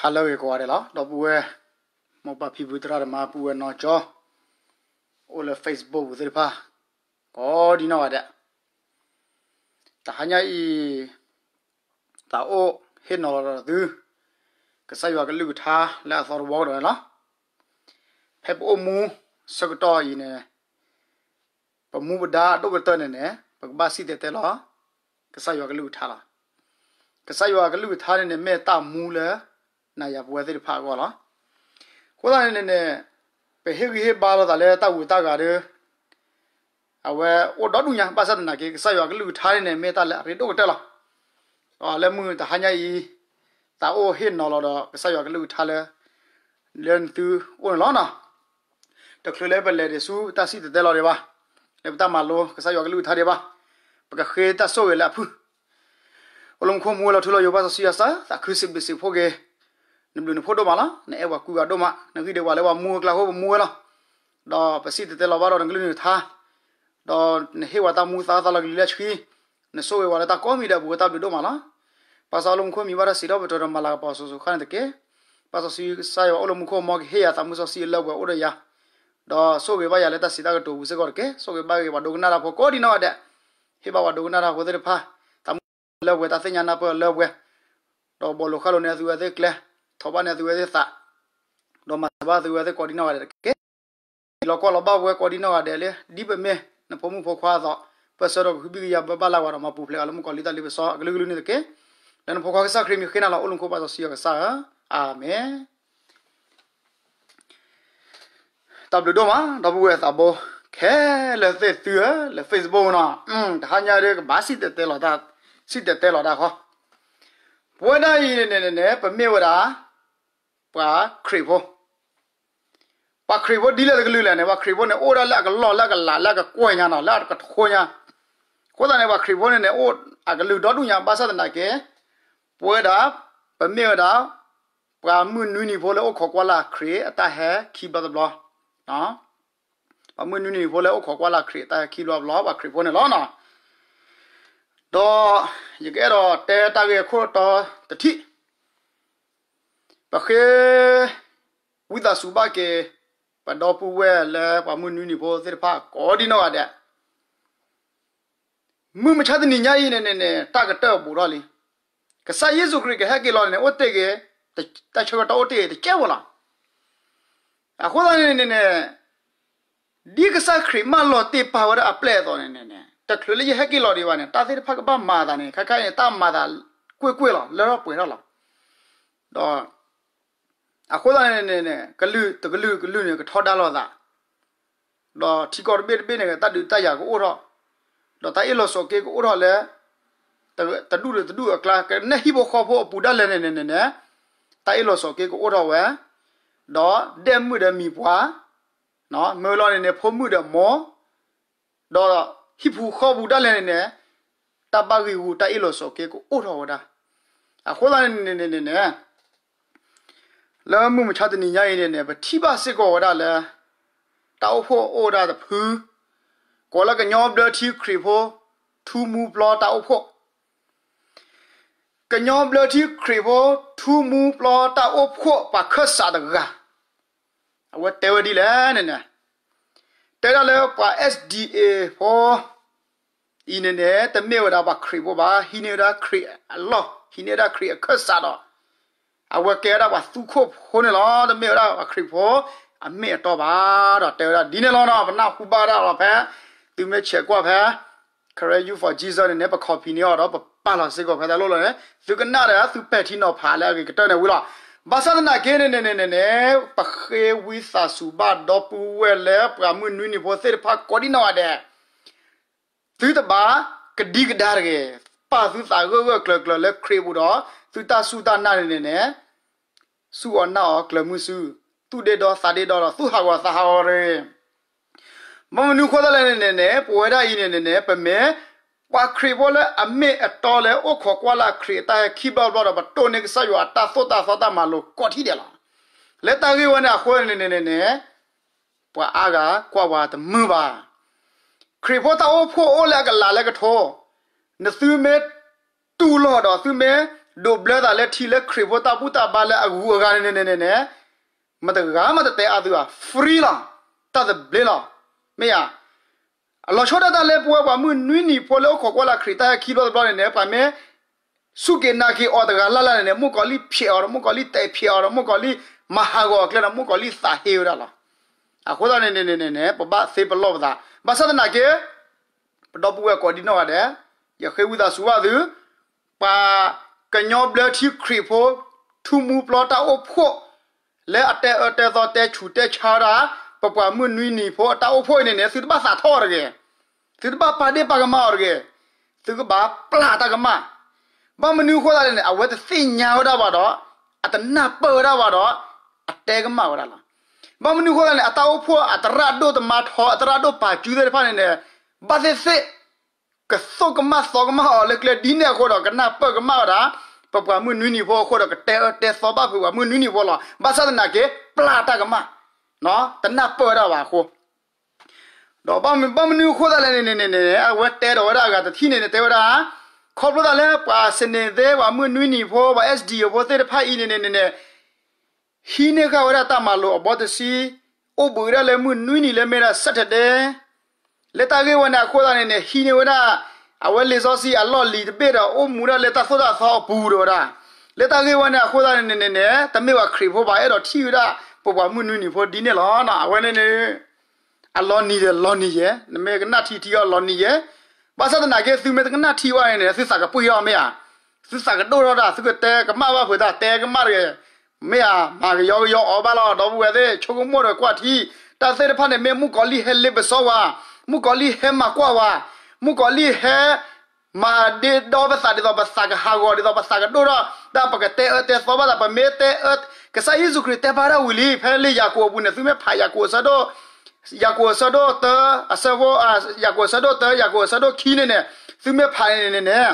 ဟါလၢအဂ့ၤကိးဂၤဒဲးလီၤ. ဒီပုၢ်ဝဲၢ် မိၢ်ပၢ်ဖံဖုသရၣ်သမါ ပုၢ်ဝဲၢ်နီၢ်ကၠီ အိၣ်လၢ Facebook ပူၤသ့ၣ်တဖၣ် ကိးဒံနီၢ်ဂၤဒဲး, တဟါညါအံၤ သးအိၣ်ဟ့ၣ်နီၤလီၤဒီးသု ကစၢ်ယွၤကလုၢ်ကထါလၢအသီတဝီကဒီးန့ၣ်လီၤ. ဖဲပအိၣ်မူဆၢကတီၢ်အံၤန့ၣ် ပမူပဒါအဒိၣ်ကတၢၢ်န့ၣ်န့ၣ် ပကဘၣ်စံၣ်တဲၤတဲလီၤ ကစၢ်ယွၤကလုၢ်ကထါလီၤ. ကစၢ်ယွၤကလုၢ်ကထါန့ၣ်န့ၣ် မ့ၢ်တၢ်မူလၢ နၤယၤပဝဲသ့ၣ်တဖၣ်အဂီၢ်လီၤ. အဃိသတးန့ၣ်န့ၣ် ပဟ့ၣ်ဂံၢ်ဟ့ၣ်ဘါလိာ်သးလၢတၢ်ဂုၤတၢ်ဂၤဒီး အဝဲအိၣ်ဒီဒူၣ်ညါ ဘၣ်ဆၣ်သနာ်က့ ကစၢ်ယွၤကလုၢ်ကထါန့ၣ်န့ၣ် မ့ၢ်တၢ်လၢအရ့ဒိၣ်ကတၢၢ်လီၤ. ဒီးလၢမုၢ်တဟါညါအံၤ သးအိၣ်ဟ့ၣ်နီၤလီၤဒီး ကစၢ်ယွၤကလုၢ်ကထါလၢ လၢနသုအိၣ်န့ၣ်လီၤနီၤ. တချုးလၢပလဲၤဒံးဆူတၢ်စံၣ်တဲၤတဲလီၤဒံးဘၣ်, လၢပတၢ်မၤလိကစၢ်ယွၤကလုၢ်ကထါဒံးဘၣ်, ပကဃ့တၢ်ဆိၣ်ဂ့ၤလၢအဖုၣ် အိၣ်လၢမူခိၣ်မူဝဲလီၤထူလီၤယိာ် ဘၣ်စီဆှံယွၤကစၢ် သးခုစံးဘျုးစံးဖှိၣ်က့ၤ နဘျုးနဖှိၣ်ဒိၣ်မးလီၤ. နအဲၣ်ပှၤကွံပှၤဒိၣ်မး, နဂံၢ်ဒဲးပှၤလၢပှၤမူအကျါအဃိ ပမူဝဲလီၤ. ဒီးပစံၣ်တဲၤတဲလီၤဘၣ်ဒီးနကလုၢ်နကထါ, ဒီးနဟ့ၣ်ပှၤတၢ်မူသါသးလီၤကလံၤလၢဆှံ, နဆိၣ်ဂ့ၤပှၤလၢတၢ်ကိးမံၤဒဲးအပူၤ တၢ်ဘျုးဒိၣ်မးလီၤ. ပၢ်စီၤအိၣ်လၢမူခိၣ်မံၤဘၣ်တၢ်စံးထီၣ်ပတြၢၤဒီးမၤလၤကပီၤစိၤစိၤဃၣ်န့ၣ်တက့ၢ်. ပၢ်စီၤဆှံကစၢ်ယွၤအိၣ်လၢမူခိၣ် မ်ကဟ့ၣ်ယၤသးမုၢ်စီဆှံအလၢပှဲၤအိၣ်ဒီးယၤ, ဒီးဆိၣ်ဂ့ၤဘၣ်ယၤလၢတၢ်စံးတၢ်ကတိၤပူၤစ့ၢ်ကီးတက့ၢ်. ဆိၣ်ဂ့ၤဘၣ်ဂ့ၤပှၤဒိကနၣ်တၢ်ဖိကိးဒံနီၢ်ဂၤဒဲး, ဟ့ၣ်ဘၣ်ပှၤဒိကနၣ်တၢ်ဖိသ့ၣ်တဖၣ် သးမုၢ်လၢပှဲၤ တၢ်သ့ၣ်ညါနၢ်ပၢၢ်လၢပှဲၤ, ဒီးဘီၣ်လိာ်ဃၣ်လိာ်န့ၢ်သုဝဲသ့ၣ်ကျဲ, ထိးဘၣ်န့ၢ်သုဝဲသ့ၣ်သး, ဒီးမၤစၢၤဘၣ်သုဝဲသ့ၣ်ကိးဒံနီၢ်ဂၤဒဲးတက့ၢ်. လီၤကီလီၤဘၣ်ဝဲကိးဒံနီၢ်ဂၤဒဲးလၢ ဒ်ပမ့ၢ်နဖိမုၣ်ဖိခွါအသိး, ပၢဆှၢဒီးကဟုဘံၣ်ကယာ်ဘၢဘၣ်လၢပှၤဒီးမၤပူၤဖျဲးအီၤလၢမုၣ်ကီၤလံၢ်တၢ်လ့ပစီအကလုာ်ကလုာ်န့ၣ်တက့ၢ်. လၢနဖိခွါကစၢ်ခရံာ်မံၤဃ့နၤလီၤ အိၣ်လၢမူခိၣ် ပၢ်စီၤဆှံယွၤကစၢ်ဧၢ, အၤမ့ၣ်. တၢ်ဘျုးဒိၣ်မး ဒီပုၢ်ဝဲၢ်သးဘိ ခဲလၢာ်သ့ၣ်သုဧၢ လၢ Facebook နီၤ, တဟါညါဒီးကဘၣ်စံၣ်တဲၤတဲလီၤတၢ်, စံၣ်တဲၤတဲလီၤတၢ်ဃီ, ပဝဲဒၣ်အံၤန့ၣ်န့ၣ်န့ၣ် ပမ့ၢ်ဝဲဒၣ် ပှၤခရံာ်ဖိ, ပှၤခရံာ်ဖိဒ်လဲၣ်တကလုာ်လဲၣ်န့ၣ် ပှၤခရံာ်ဖိန့ၣ် အိၣ်ဒၣ်လၢအကလီၢ်လၢအကလးလၢအကကွဲၢ်ညါနီၤ လၢအကထိညါ, အဃိသတးန့ၣ် ပှၤခရံာ်ဖိန့ၣ်န့ၣ် အိၣ်အကလုာ်ဒီဒူၣ်ညါ ဘၣ်ဆၣ်သနာ်က့ ပဝဲဒၣ် ပမ့ၢ်ဝဲဒၣ် ပှၤမုၢ်နွံနံၤဖိလၢအိၣ်ခိးကွၢ်လၢ်ခရံာ်အတၢ်ဟဲခံဘျီတဘျီ, ပှၤမုၢ်နွံနံၤဖိလၢအိၣ်ခိးကွၢ်လၢ်ခရံာ်အတၢ်ဟဲခံဘျီတဘျီ ပှၤခရံာ်ဖိန့ၣ်လီၤ. ဒီးယကအဲၣ်ဒိးတဲတၢ်ဂ့ၢ်အခိၣ်တီတထံၣ်, ပဃ့ဝံသးစူၤဘၣ်က့ၤ ပဒီပုၢ်ဝဲၢ်လၢပှၤမုၢ်နွံနံၤဖိသ့ၣ်တဖၣ်ကိးဒံနီၢ်ဂၤဒဲး, မုၢ်မဆါတနံၤညါအံၤန့ၣ်န့ၣ်န့ၣ် တၢ်ကတၢၢ်ဘူးထီၣ်လံ. ကစၢ်ယ့ၣ်ၡူးခရံာ်ကဟဲက့ၤလီၤန့ၣ်န့ၣ် အိၣ်တ့ၢ်က့ၤ, တၢ်ဆၢကတီၢ်အိၣ်တ့ၢ်တကဲဖိလီၤ. အဃိသတးန့ၣ်န့ၣ်န့ၣ် ဒ်ကစၢ်ခရံာ်မၢလီၤတ့ၢ်ပာ်ဝဲဒၣ်အပျဲၢ်အသိးန့ၣ်န့ၣ်န့ၣ် တချုးလၢယဟဲက့ၤလီၤဒံးဘၣ်န့ၣ် တၢ်သ့ၣ်တဖၣ်ကဘၣ်မၤအသးန့ၣ် ခဲခါအံၤန့ၣ် တၢ်မၤသးကွ့ၢ်ကွ့ၢ်လီၤ လၢထီၣ်ပှဲၤထီၣ်လီၤ. ဒီး အဃိသတးန့ၣ်န့ၣ် ကလုာ်တကလုာ်ကလုာ်န့ၣ် ကထီဒါလိာ်သး, ဒီးထံကီၢ်တဘ့ၣ်တဘ့ၣ်န့ၣ် တၢ်ဒုးတၢ်ယၤကအိၣ်ထီၣ်, ဒီးတၢ်အ့ၣ်လိာ်ဆိးက့ကအိၣ်ထီၣ်လၢ တဒူၣ်ဒီးတဒူၣ်အကျါ ကနဲၣ်ဟံၣ်ဖိဃီဖိအပူၤဒၣ်လဲာ်န့ၣ်န့ၣ်န့ၣ် တၢ်အ့ၣ်လိာ်ဆိးက့ကအိၣ်ထီၣ်ဝဲ, ဒီးဒဲၣ်မုၣ်ဒီးမံၤပှၢ် မ့ၢ်လီၤန့ၣ်န့ၣ် ဖိမုၣ်ဒီးမိၢ် ဒီးဟံၣ်ပူၤဃီပူၤဒၣ်လဲာ်န့ၣ်န့ၣ် တၢ်ဘၣ်ဂံၢ်ဂူာ်တၢ်အ့ၣ်လိာ်ဆိးက့ကအိၣ်ထီၣ်ဝဲဒၣ်. အဃိသတးန့ၣ်န့ၣ်န့ၣ်န့ၣ် လၢမုၢ်မဆါတနံၤညါအံၤန့ၣ်န့ၣ် ပထံၣ်ဘၣ်စ့ၢ်ကီးဝဲဒၣ်လၢ တၢ်အိၣ်ဖှိၣ်အိၣ်ဝဲဒၣ်တဖု ကိးလၢကညီဘျၢထံခရံာ်ဖိ ထူမူပျီတၢ်အိၣ်ဖှိၣ် ကညီဘျၢထံခရံာ်ဖိ ထူမူပျီတၢ်အိၣ်ဖှိၣ်ပှၤခၢၣ်စးတဂၤ အဝဲတဲဝဲဒ်လဲၣ်န့ၣ်န့ၣ်, တဲဒၣ်လၢပှၤ S D A ဖိ အံၤန့ၣ်န့ၣ် တမ့ၢ်ဝဲဒၣ်ပှၤခရံာ်ဖိဘၣ်, ဟံးန့ၢ်ဝဲဒၣ်ခရံာ်အလီၢ်, ဟံးန့ၢ်ဝဲဒၣ်ခရံာ်အခၢၣ်စးဒီး အဝဲကဲဝဲဒၣ်ပှၤသူခိၣ်ဖိန့ၣ်လီၤ. တမ့ၢ်ဝဲဒၣ်ပှၤခရံာ်ဖိအမ့ၢ်အတီဘၣ် ဒီးတဲဝဲဒၣ်ဒ်န့ၣ်လီၤနီၤ. ပနၢ်ဟူဘၣ်ဒၣ်လီၤဖဲ သုမ့ၢ်ဆဲးကွၢ်ဖဲ Karen Youth for Jesus န့ၣ်န့ၣ် ပ copy န့ၢ်အီၤဒီး ပပာ်လီၤစ့ၢ်ကီးဖဲတၢ်လိၣ်လီၤန့ၣ် သုကနၣ်ဒီးသုပဲာ်ထံနီၤဖးလၢအဂ့ၤကတၢၢ်န့ၣ်ဝံၤလီၤ. ဘၣ်ဆၣ်သနာ်က့န့ၣ်န့ၣ်န့ၣ်န့ၣ်န့ၣ် ပဃ့ဝံသးစူၤဘၣ်ဒီပုၢ်ဝဲၢ်လၢပှၤမုၢ်နွံနံၤဖိသ့ၣ်တဖၣ်ကိးဒံနီၢ်ဂၤဒဲး သုတဘၣ်ကဒံကဒါတဂ့ၤ, ပာ်သုသးဂၢၢ်ဂၢၢ်ကျၢၤကျၢၤလၢခရံာ်ပူၤဒီး သုတၢ်စူၢ်တၢ်နာ်န့ၣ်န့ၣ်န့ၣ် စူၢ်အီၤနာ်အီၤကျၢၤမုဆူ, သူၣ်ဒ့ဒီသးဒ့ဒီဒီး သူၣ်ဟးဂီၤသးဟးဂီၤတဂ့ၤ. ဘၣ်မနုၤအဃိသတးလဲၣ်န့ၣ်န့ၣ်န့ၣ် ပဝဲဒၣ်အံၤန့ၣ်န့ၣ်န့ၣ် ပမ့ၢ်ပှၤခရံာ်ဖိလၢအမ့ၢ်အတီလၢအိၣ်ခိးကွၢ်လၢ်ခရံာ်အတၢ်ဟဲခံဘျီတဘျီဒီး ပတိၢ်န့ၢ်ကစၢ်ယွၤအတၢ်သိၣ်တၢ်သီတၢ်မၤလိာ်ကိးထံၣ်ဒဲးလီၤ. လၢတၢ်ဂ့ၢ်ဝဲန့ၣ်အဃိန့ၣ်န့ၣ်န့ၣ်န့ၣ် ပှၤအါဂၤကွၢ်ပှၤတမုာ်ဘၣ်. ခရံာ်ဖိတၢ်အိၣ်ဖှိၣ်အိၣ်လၢအကလးလၢကထိ, နသုမ့ၢ်တူၢ်လိာ်ဒီးသုမ့ၢ် ဒိးဘျၢသးလၢထံလၢခရံာ်ဖိတၢ်ဘူၣ်တၢ်ဘါလၢအဂုၤအဂၤန့ၣ်န့ၣ်န့ၣ်န့ၣ် မတဂၤမတတဲအါသုဘၣ်, free လီၤ, တၢ်သဘျ့လီၤ, မ့ၢ်ဧါ. လီၤဆီဒၣ်တၢ်လၢပဝဲပှၤမုၢ်နွံနံၤဖိလၢအိၣ်ခိးကွၢ်လၢခရံာ်တၢ်ဟဲခံဘျီတဘျီန့ၣ်န့ၣ် ပှၤမ့ၢ် စူၢ်က့ၤနာ်က့ၤအီၤတဂၤလၢ်လၢ်န့ၣ်န့ၣ် မုၣ်ကီၤလံၢ်ဖျဲးအီၤဒီး မုၣ်ကီၤလံၢ်တဲဖျဲးအီၤဒီး မုၣ်ကီၤလံၢ်မၤဟးဂီၤအကျဲဒီး မုၣ်ကီၤလံၢ်သးဟ့ဝဲဒၣ်လီၤ. အဃိသတးန့ၣ်န့ၣ်န့ၣ်န့ၣ် ပဘၣ်သ့ပလီၢ်ပသး, ဘၣ်ဆၣ်သနာ်က့ ပဒီပုၢ်ဝဲၢ်ကိးဒံနီၢ်ဂၤဒဲး, ယဃ့ဝံသးစူၤဘၣ်သု, ပှၤကညီဘျၢထံခရံာ်ဖိ ထူမူပျီတၢ်အိၣ်ဖှိၣ် လၢအတဲအၢတဲသီတဲဆူးတဲဆါဝဲဒၣ် ပပှၤမုၢ်နွံနံၤဖိအတၢ်အိၣ်ဖှိၣ်အံၤန့ၣ်န့ၣ် သုတဘၣ်သးထီၣ်အီၤတဂ့ၤ, သုတဘၣ်ပာ်ဒ့ၣ်ပာ်ကမၣ်အီၤတဂ့ၤ, သုကဘၣ်ပျၢ်တၢ်ကမၣ်. ဘၣ်မနုၤအဃိသတးလဲၣ်န့ၣ် အဝဲတသ့ၣ်ညါဝဲဒၣ်ဘၣ်ဒီး အတနၢ်ပၢၢ်ဝဲဒၣ်ဘၣ်ဒီး အတဲကမၣ်ဝဲဒၣ်လီၤ. ဘၣ်မနုၤအဃိသတးန့ၣ် အတၢ်အိၣ်ဖှိၣ်အသရၣ်ဒိၣ်တမါထီ အသရၣ်ဒိၣ်ပာ်စုသ့ၣ်တဖၣ်န့ၣ်န့ၣ် ဘၣ်သ့ၣ်သ့ၣ် ကသိၣ်ကမၣ်သီကမၣ်အီၤလၢကျဲဒ်န့ၣ်အဃိဒီး ကနၢ်ပၢၢ်ကမၣ်ဝဲဒၣ် ပပှၤမုၢ်နွံနံၤဖိအဃိဒီး ကတဲအၢတဲသီဘၣ်ဖုးပှၤမုၢ်နွံနံၤဖိလီၤ. ဘၣ်ဆၣ်သနာ်က့ ပျၢ်တၢ်ကမၣ်, တနၢ်ပၢၢ်ဝဲဒၣ်ဘၣ်အဃိ ဒီးဘၣ်မနုၤအဃိသတးလဲၣ်န့ၣ်န့ၣ်န့ၣ် အဝဲတဲဒီးဝဲဒၣ်အဂၤတထံၣ်န့ၣ်န့ၣ် တဲဝဲဒၣ် ခီဖျိသးလၢပှၤစနံၤသ့ ပှၤမုၢ်နွံနံၤဖိ ပှၤ S D O ဖိသ့ၣ်တဖၣ်အံၤန့ၣ်န့ၣ်န့ၣ်န့ၣ် ဟံးန့ၢ်ဃာ်ဝဲဒၣ်တၢ်မၤလိာ်အဘီတဆံ အိၣ်ဘှံးဝဲဒၣ်လၢမုၢ်နွံနံၤလၢမ့ၢ်ဒၣ် Saturday လၢတၢ်ဂ့ၢ်ဝဲန့ၣ်အဃိသတးန့ၣ်န့ၣ် ဟံးန့ၢ်ဝဲဒၣ် အဝဲလံာ်စီဆှံအလီၢ်လံၤတဘ့ၣ်ဒီး အိၣ်မူဒၣ်လၢတၢ်သိၣ်တၢ်သီအပူၤဒီးဝဲဒၣ် လၢတၢ်ဂ့ၢ်ဝဲန့ၣ်အဃိသတးန့ၣ်န့ၣ်န့ၣ် တမ့ၢ်ပှၤခရံာ်ဖိဘၣ် အဲၣ်ဒိးထံၣ်ဝဲဒၣ် ပပှၤမုၢ်နွံနံၤဖိဒ်န့ၣ်လီၤ. အဝဲန့ၣ်န့ၣ် အလီၤနံၤဒီးလီၤနံၤယဲၢ်, နမ့ၢ်ကနၣ်ထံထံအီၤလီၤနံၤယဲၢ်, ဘၣ်ဆၣ်သနာ်က့ သုမ့ၢ်တကနၣ်ထံဘၣ်န့ၣ်န့ၣ် သုသးကပှ့ၤအီၤမ့ၢ်ဧါ, သုသးကဒိၣ်ထီၣ်တၢ် သုကတဲကမၣ်ဘၣ်ဖုးတၢ် တဲကမၣ်တဂ့ၤ, မ့ၢ်ဧါ, မၤကယီကယီအီၤဘၣ်လီၤ ဒီပုၢ်ဝဲၢ်သ့ၣ် ဆိကမိၣ်ဒီးကွၢ်ထံ, တၢ်သ့ၣ်တဖၣ်န့ၣ်မ့ၢ်မုၣ်ကီၤလံၢ်ဟဲလ့ပစီဝဲ, မုၣ်ကီၤလံၢ်ဟဲမၤကွၢ်ဝဲ, မုၣ်ကီၤလံၢ်ဟဲ မၤဒ့ဒီပသးဒ်သိးပသးကဟးဂီၤ ဒ်သိးပသးကဒိၣ်ထီၣ် တၢ်ပကတဲအၢတဲသီဘၣ်သး ပမ့ၢ်တဲအၢ, ကစၢ်ယ့ၣ်ၡူးခရံာ်တဲဘၣ်ဒၣ်ဝံၤလံ ဖဲလံာ်ယၤကိာ်အပူၤန့ၣ် သုမ့ၢ်ဖးယၤကိာ်အဆၢဒိၣ်, ယၤကိာ်အဆၢဒိၣ်တၢ, အဆၢဖိ, ယၤကိာ်အဆၢဒိၣ်တၢ ယၤကိာ်အဆၢဒိၣ်ခံန့ၣ်န့ၣ် သုမ့ၢ်ဖးန့ၣ်န့ၣ်န့ၣ်